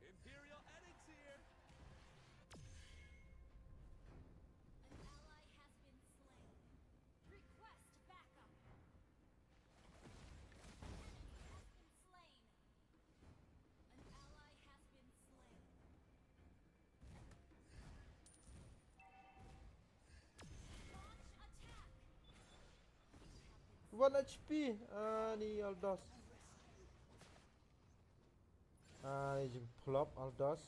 Imperial Edics here! An ally has been slain. Request backup. An enemy has been slain. An ally has been slain. Launch attack. One H P. Ani Aldous. Ani jingplop Aldous.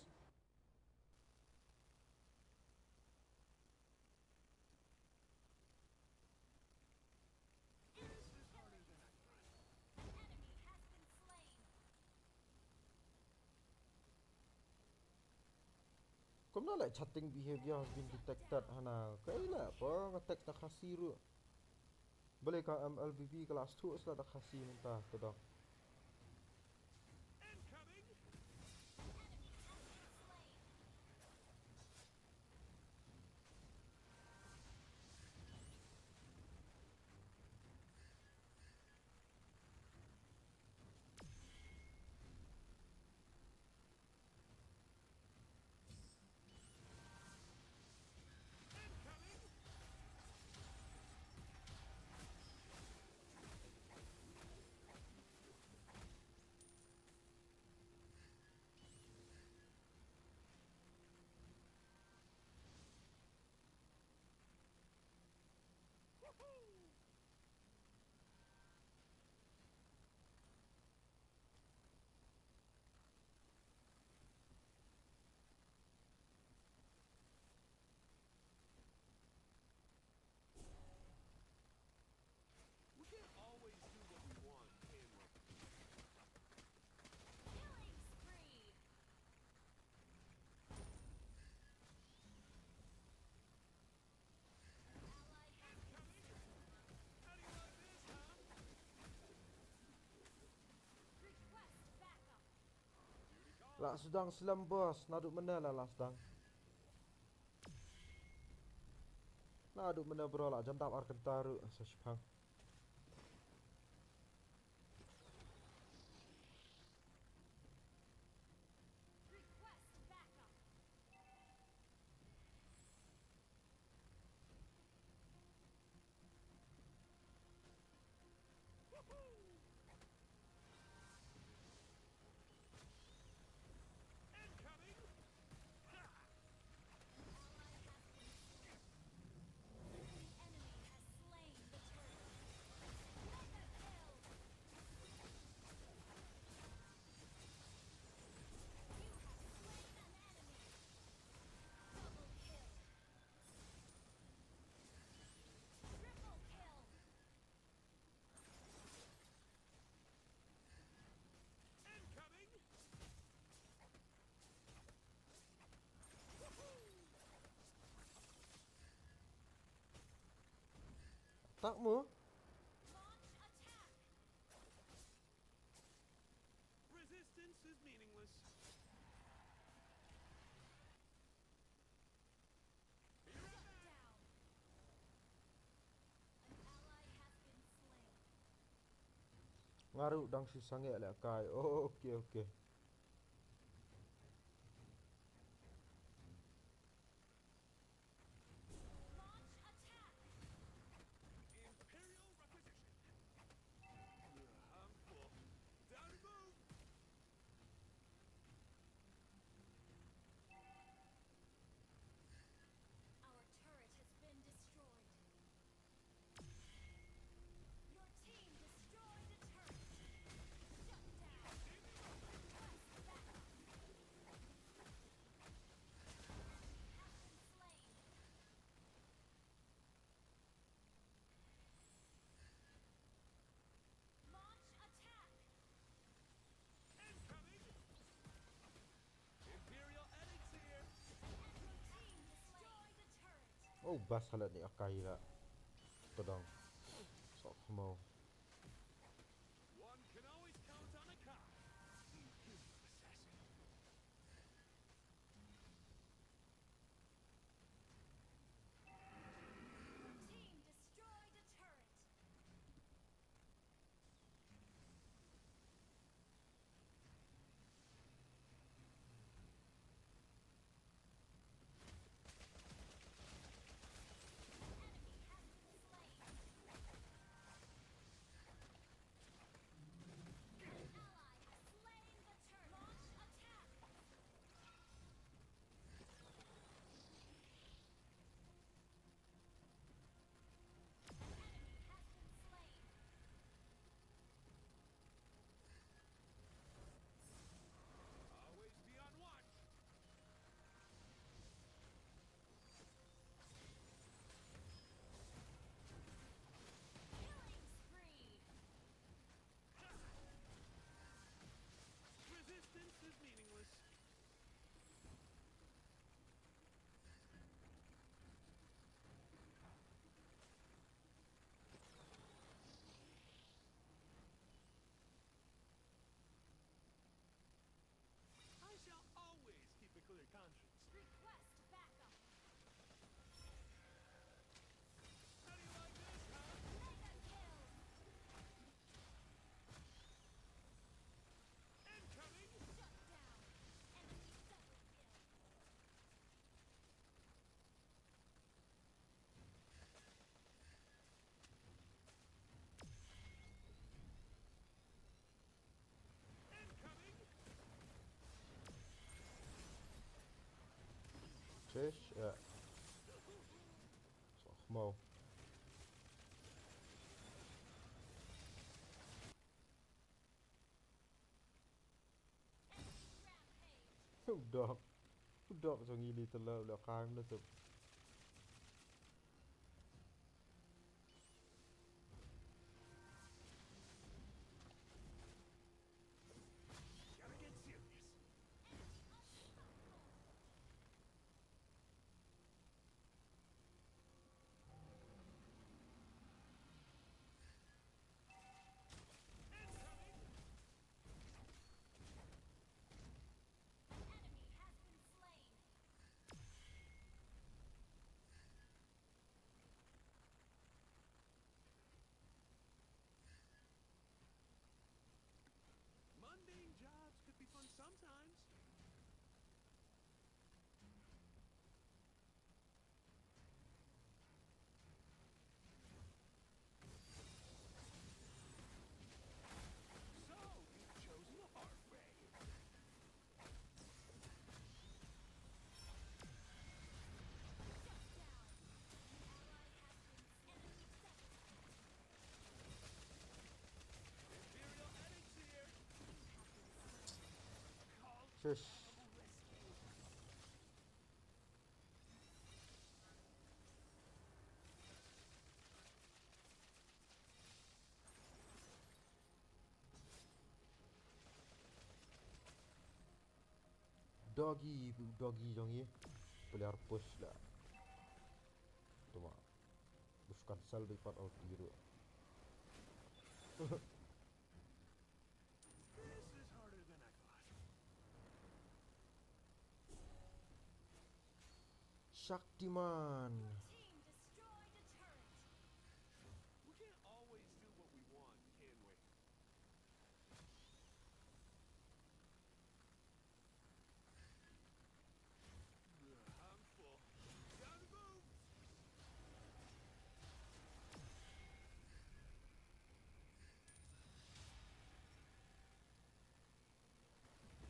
Kumno la chatting behavior has been detected hana. Kaei la ba nga tag da Khasi ruh. Balei ka M L B B ka la sthu sla da Khasi mynta to dok. We can't always do what we want, can we? Killing spree. An ally has been slain. How do you like this, huh? Request backup. La sdang slem boss, naduh mynne la la sdang. Naduh mynne bro la jan dap ar kynta ruh sa shipang. Tak mo. Resistance is meaningless. Shut down. An ally has been slain. Nga ruh dang shu sangeh lehkai. Oh, okay, okay. Launch attack. Imperial requisition. I'm full. Time to move. Our turret has been destroyed. Your team destroyed a turret. Shut down. Request backup. Enemy has been slain. Launch attack. Incoming. Imperial Elixir. And your team destroyed a turret. Oh, bas halat ni akai la. Todong. Sok mo. One can always count on a car. Assassin. Your team destroyed a turret. Enemy has been slain. An ally has slain the turret. Launch attack. An enemy has been slain. Always be on watch. Killing spree. Resistance is meaningless. I shall always keep a clear conscience. Request backup. How do you like this, huh? Mega kill. Incoming. Shut down. Enemy double kill. Incoming. Chesh, ya. Sok mo. Enemy rampage. U dok. U dok jong ngi li te la u la kang na tup. Gotta get serious. Incoming! Enemy has been slain. Mundane jobs could be fun sometimes. So, you've chosen the hard way. Imperial Elixir. Chesh. Doggy, doggy jong ngi. Player push la. Tuma. Push Cancel dei pat ulti ruh. This is harder than I thought. Shaktiman. Team destroyed a turret. We can't always do what we want, can we? Ugh, I'm full. Gotta go.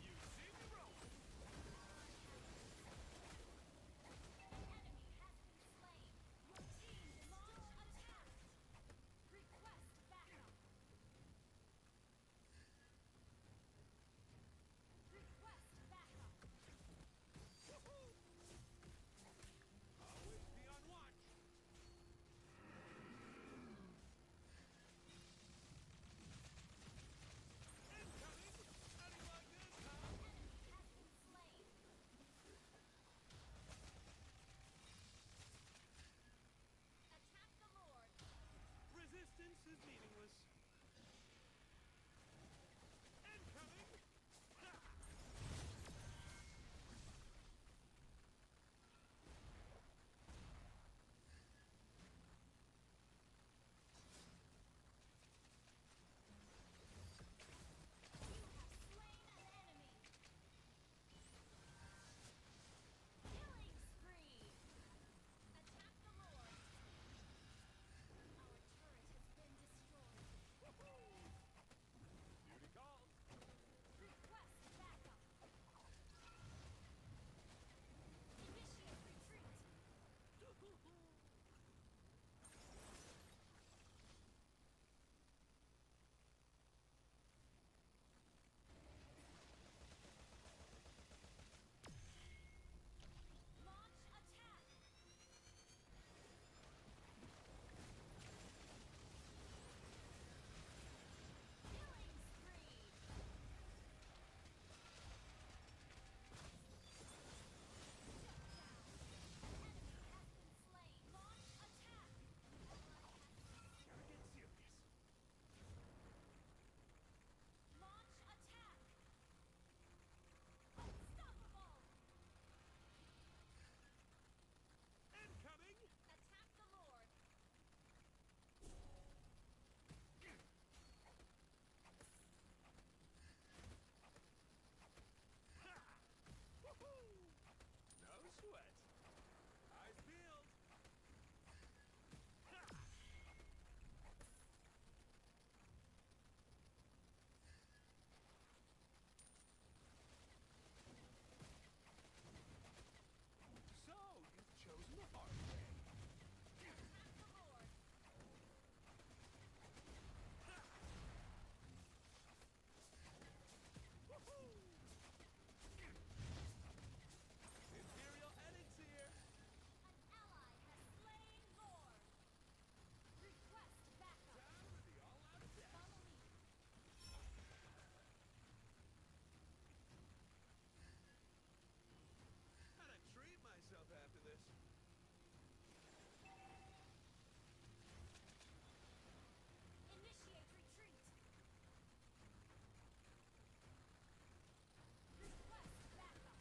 You see me rolling. An enemy has been slain. Your team launched attack. Request backup. Request backup. Always be on watch. Incoming! Anyone incoming? Enemy has been slain. Attack the Lord. Resistance is meaningless. Incoming! Ha! You have slain an enemy. Killing spree. Attack the Lord. Our turret has been destroyed. Duty calls. Request backup. Initiate retreat. Launch attack. Killing spree. Shut down. An enemy has been slain. Launch attack. Gotta get serious. Launch attack. Unstoppable. Incoming! Attack the Lord. Ha! Woohoo! No sweat. Eyes peeled. Ha! So, you've chosen the hard way. Attack the Lord. Woohoo! Imperial Elixir! An ally has slain Lord. Request backup. Time for the all-out attack. Follow me. Gotta treat myself after this. Initiate retreat. Request backup.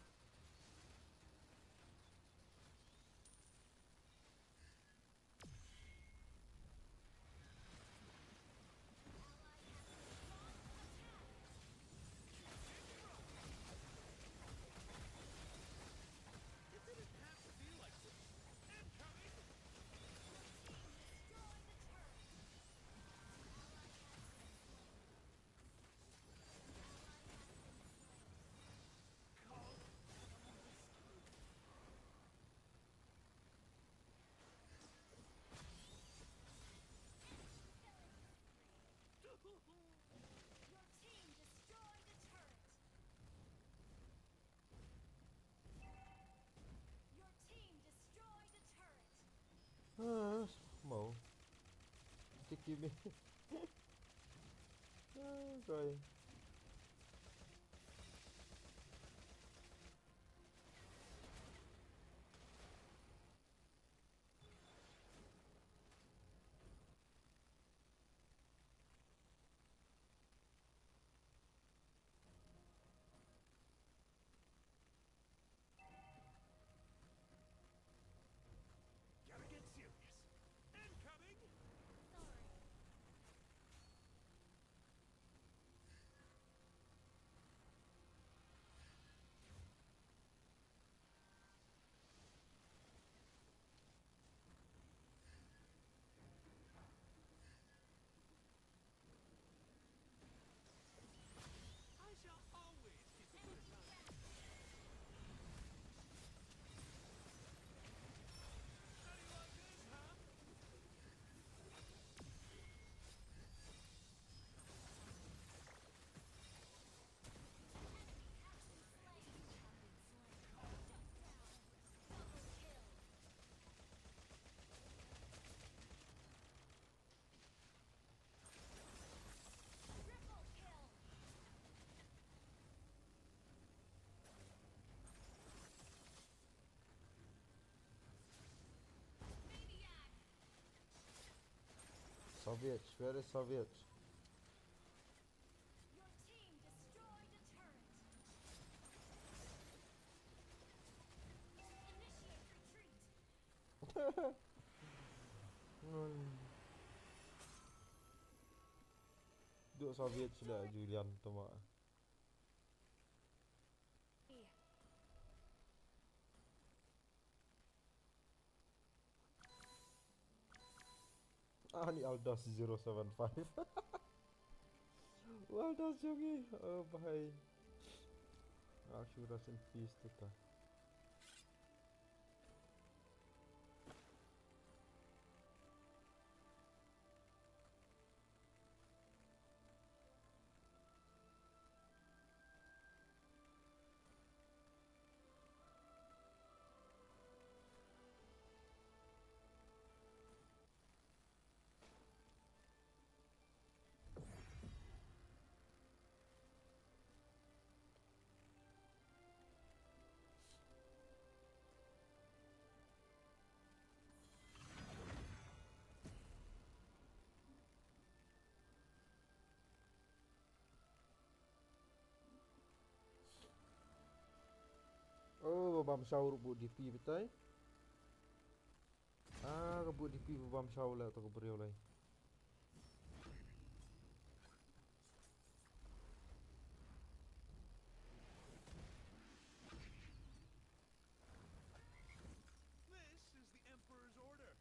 Ally has been launched attack. It didn't have to be like this. Incoming! Your team destroyed the turret. Ally has been slain. Ally has been slain. Call. Your team destroyed a turret. Your team destroyed a turret. Ah, mo. Sticky me. Ah, sorry. Savage, very savage. Your team destroyed a turret. Initiate retreat. Duk savage lah Julian tu mah. Ah, ni Aldos zero seven five. Aldos jong ngi. Oh, bhai. Ah, shu rest in peace tu ta. Oh, bam shaw ruh bud D P batai. Ah, ka bud D P bam shaw la to ka briew lai. This is the Emperor's order.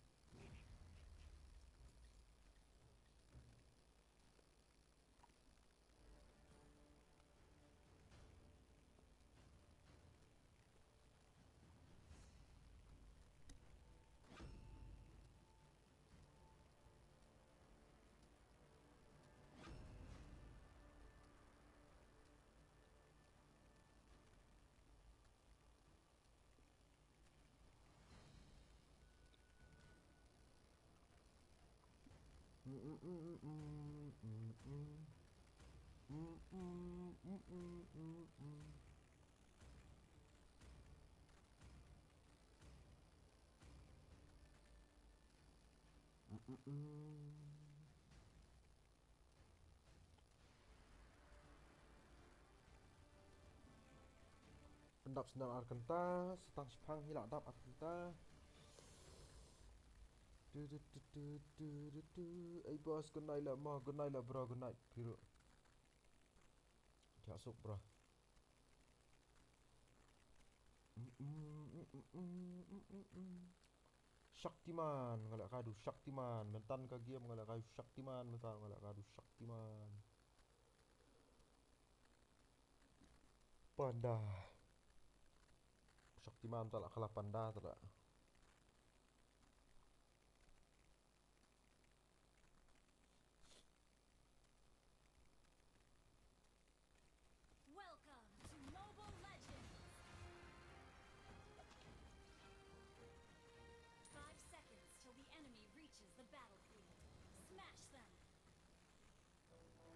Pyndap sendal ar kynta, sa tang shipang hi lah dap ar kynta. Tu tu tu tu tu tu tu. Ei boss, good night lah ma, good night lah bro, good night. Phi ruh. Thiah suk bro. Mm, mm, mm, mm, mm, mm, mm. Shaktiman, nga leh ka du Shaktiman. Mynta ka game nga leh ka du Shaktiman, mynta nga leh ka du Shaktiman. Panda. Shaktiman ta la kala panda ta la. Welcome to Mobile Legends! Five seconds till the enemy reaches the battlefield. Smash them!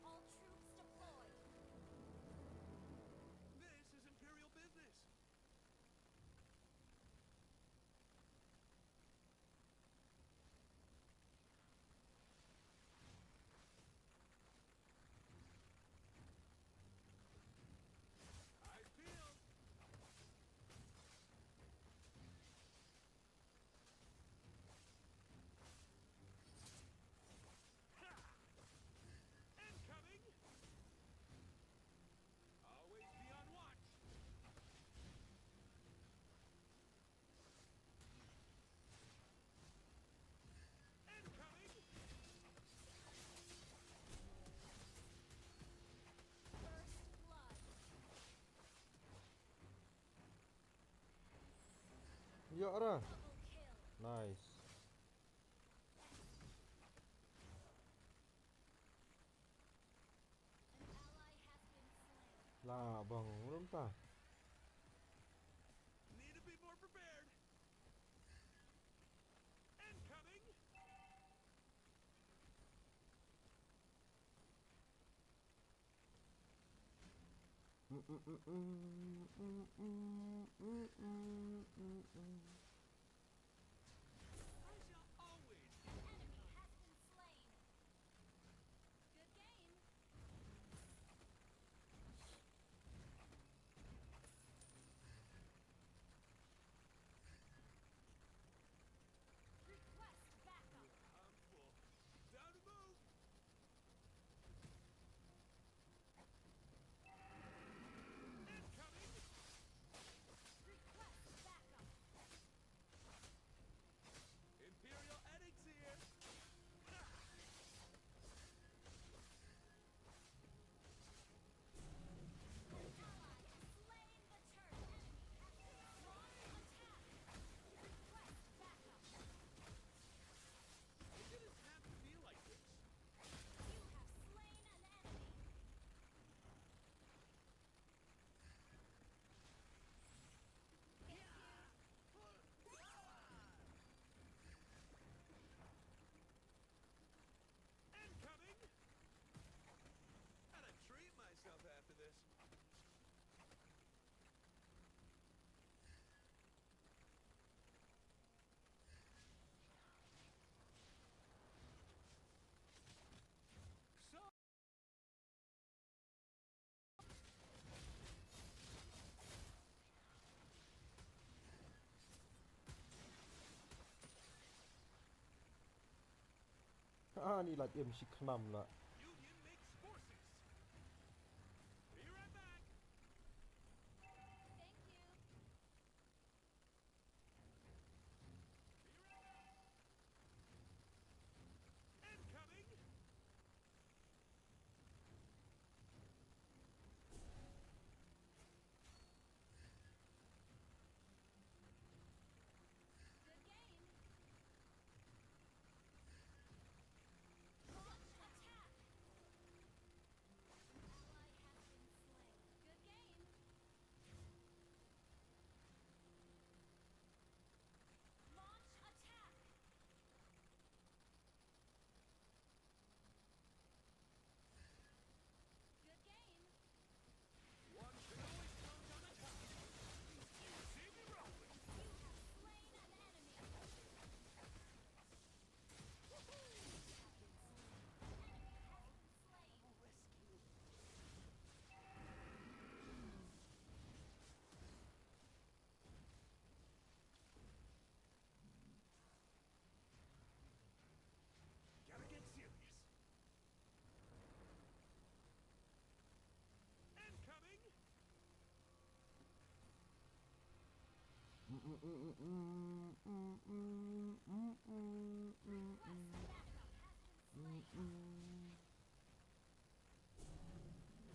All troops deployed! This is Imperial business. I feel. Ha! Incoming! Always be on watch. Incoming! First blood. Ïa ra. Double kill. Nice. An ally has been slain. La bang rum ta. Need to be more prepared. Incoming! Pressure always. An enemy has been slain. Ani la jem shi khnam la. Union makes forces. Be right back. Thank you. Be right back. Incoming. Good game. Launch attack. Ally has been slain. Good game. Launch attack. Good game. One can always count on a tie. You see me rolling. You have slain an enemy. Woohoo! You have been slain. Enemy has been slain. Rescue. Gotta get serious. Incoming! Request backup has been slain. An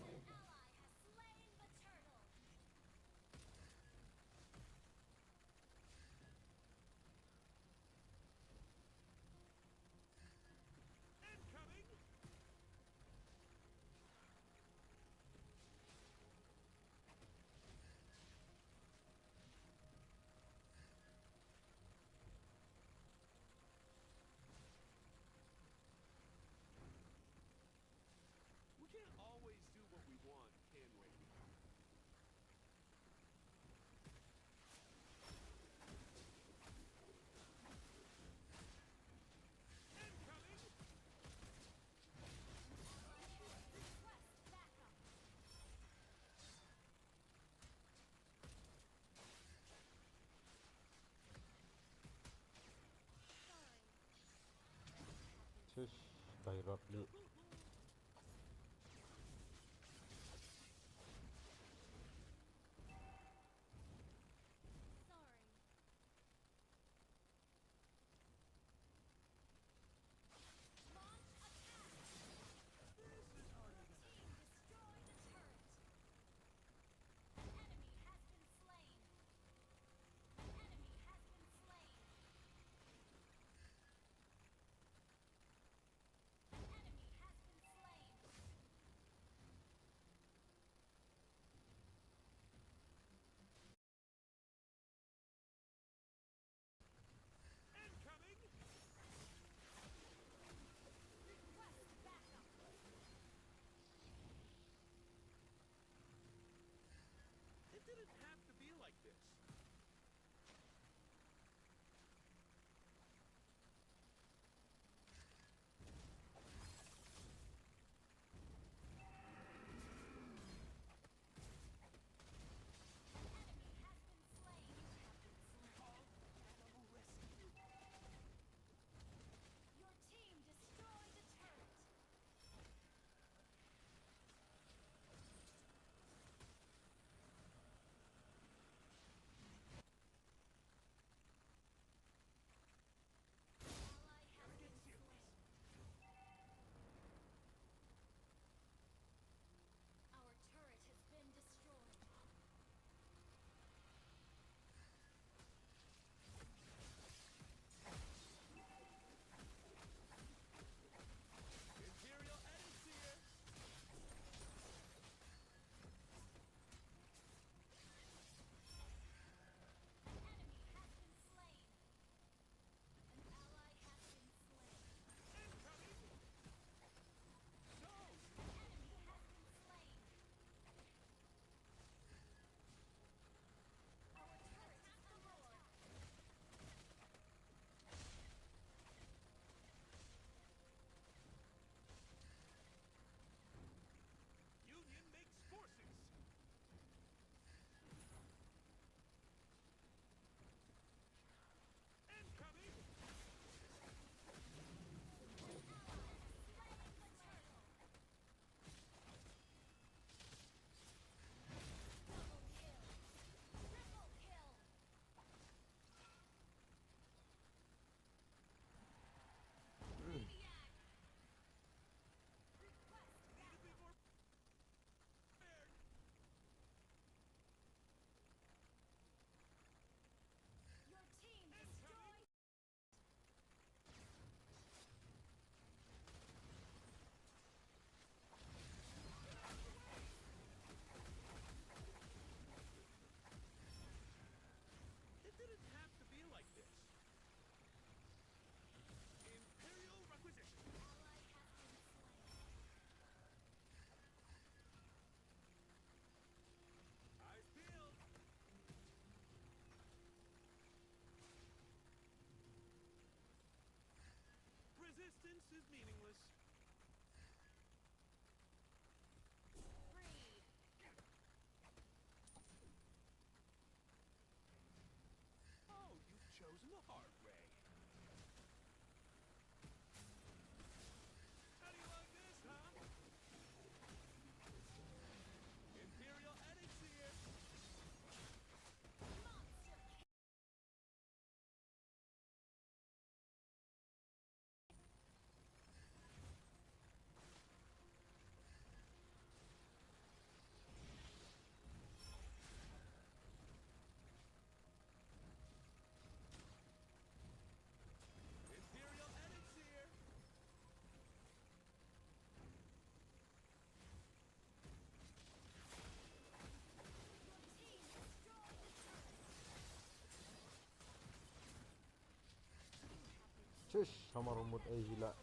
ally has slain the turtle. Incoming! We can't always do what we want, can we? Incoming! Request backup. Sorry. Shush, Tyrot ni. Sorry. Launch attack! Your team destroyed the turret. An enemy has been slain. An enemy has been slain. An enemy has Meaningless. Oh, you've chosen the hard way. How do you like this, huh? Imperial Edict here. Imperial Edict here. Shish, hamar mut ei jila.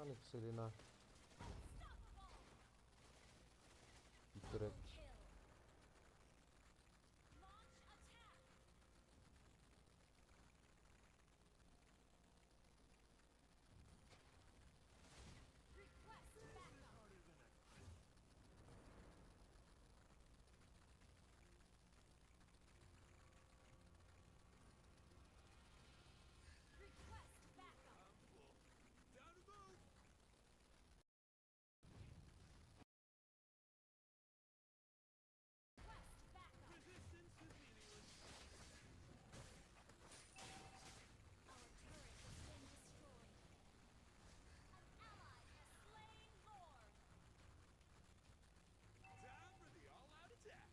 Ani Selena. Itrek. Time for the all-out attack.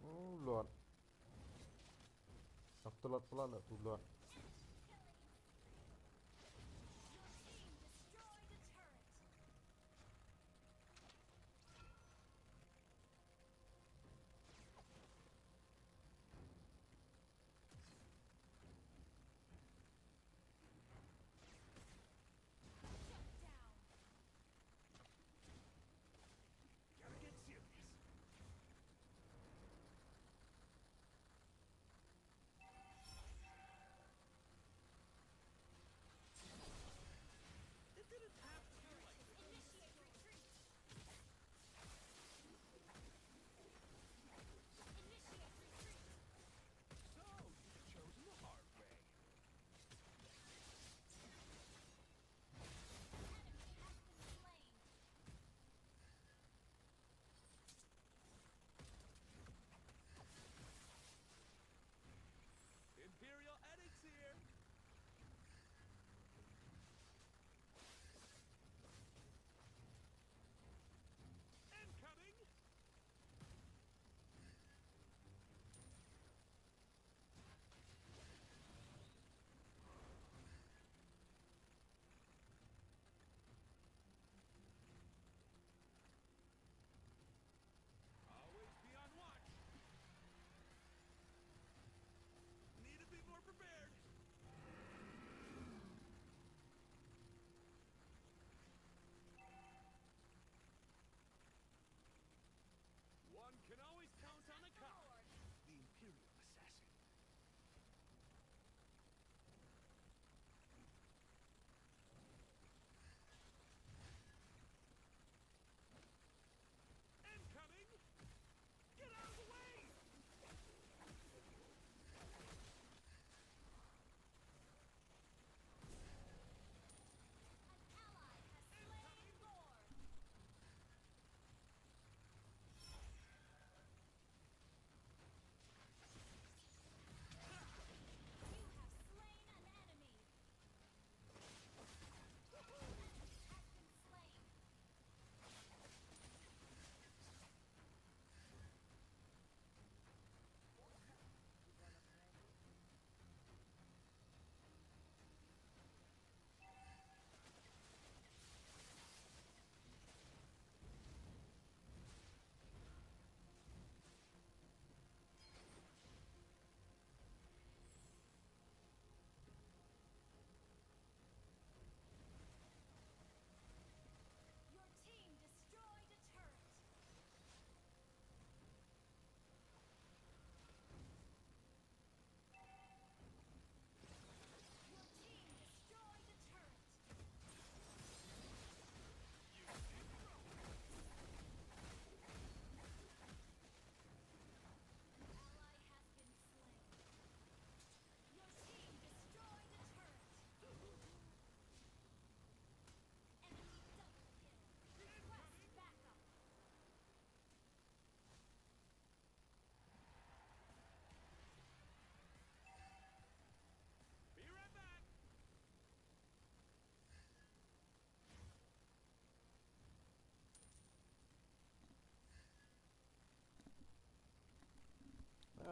Oh Lord. Dak tu Lord pula dak tu Lord.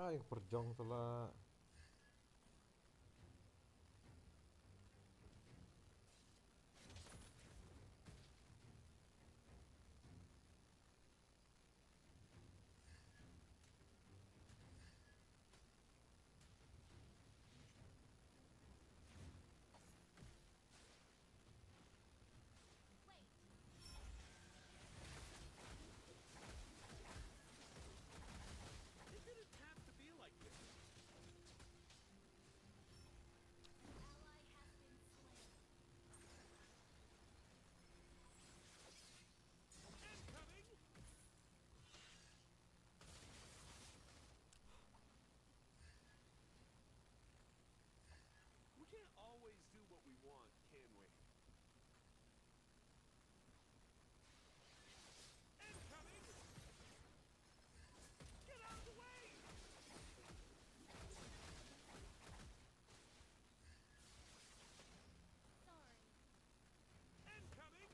Ai, perjong tu lah. Wait. It didn't have to be like this. An ally has been slain. Incoming! We can't always do what we want, can we? Incoming! Get out of the way! Sorry. Incoming!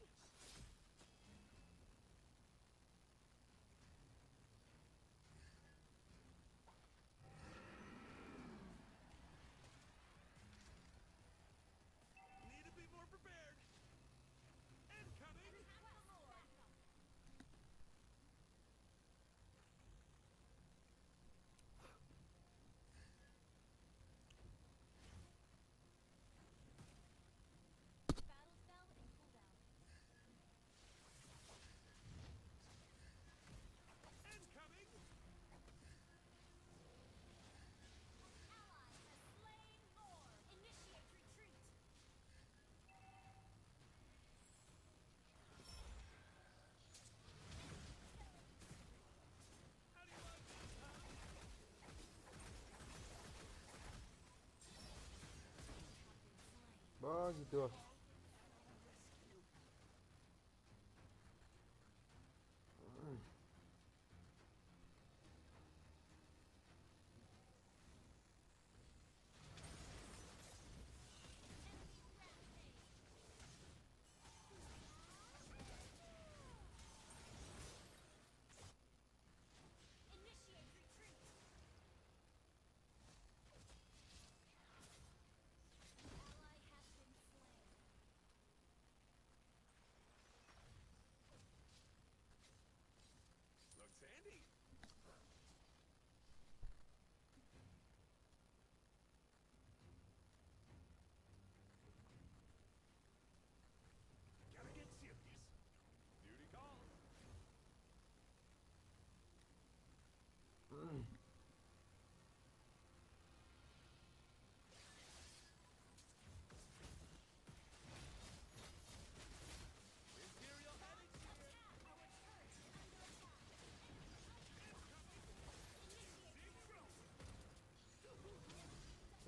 Need to be more prepared. Incoming! Battle spell and cooldown. Incoming! Ally has slain Lord. Initiate retreat. Bah, gitu. Initiate retreat. Ally has been slain. Looks handy. Gotta get serious. Duty calls. Imperial heading here.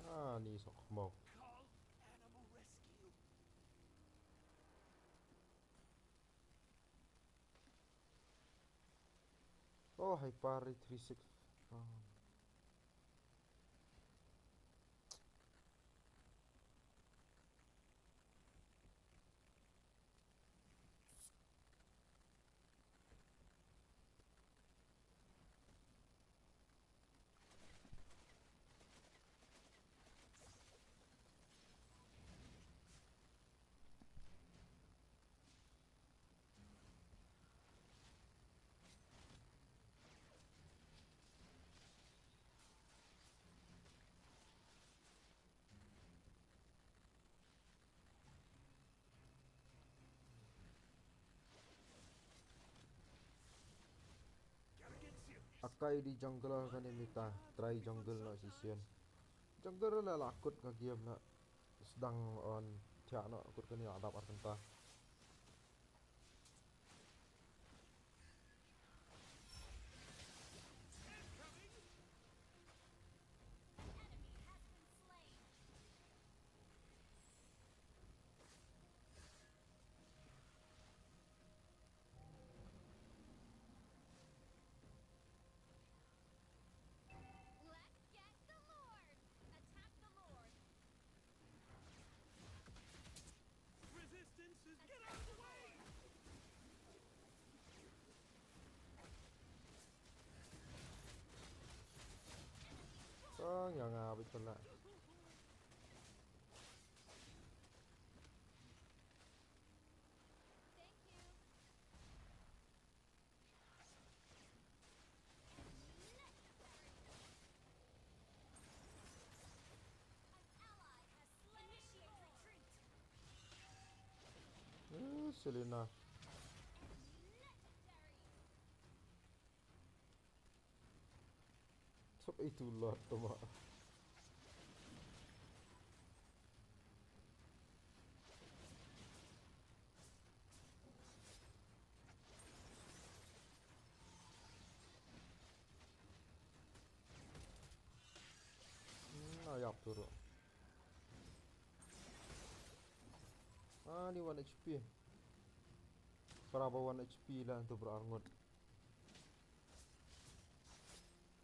Ah, ni sok mok. Call animal rescue. Oh, Hyper three six. Oh. Akai di jungler kane mynta, try jungle noh shisien. Jungler la la kut ka game la. Sdang un thiah noh kut kane la dap ar kynta. Let's get the Lord! Attack the Lord! Resistance Tala. Eh, Selena. Top eight to lot to ma. Hmm, ayap turu. Ah, ni one H P. Para ba one H P la tu bro arngut.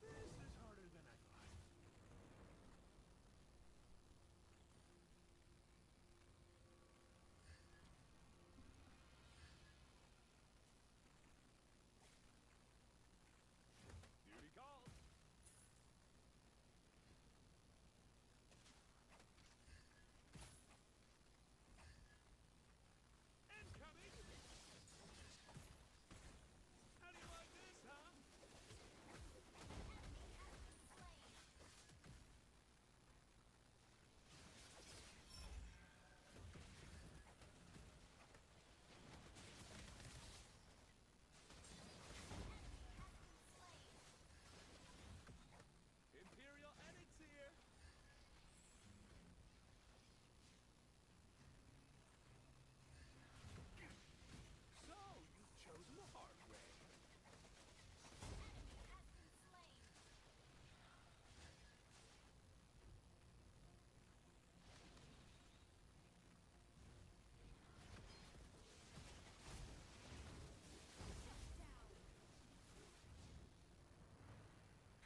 This is harder than I thought. Duty calls. Incoming! How do you like this, huh? Imperial Edit's here! So, you've chosen the hard way.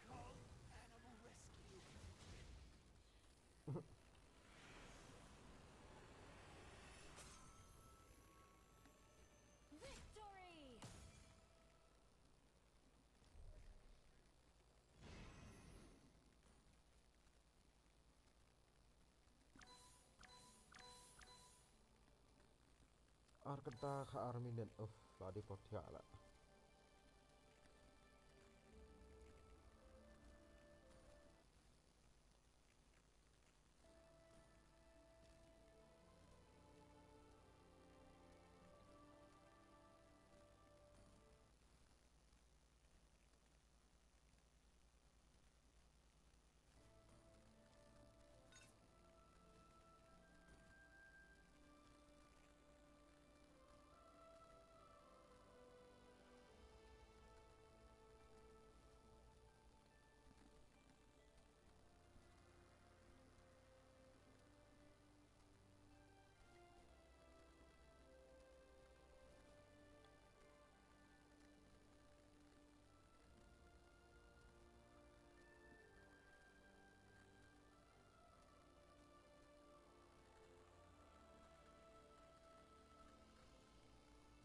Call animal rescue. Victory! Ar kynta kha ar minit. Uf, la dei por thiah la.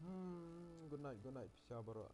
Hmm, good night, good night, pisa baroh.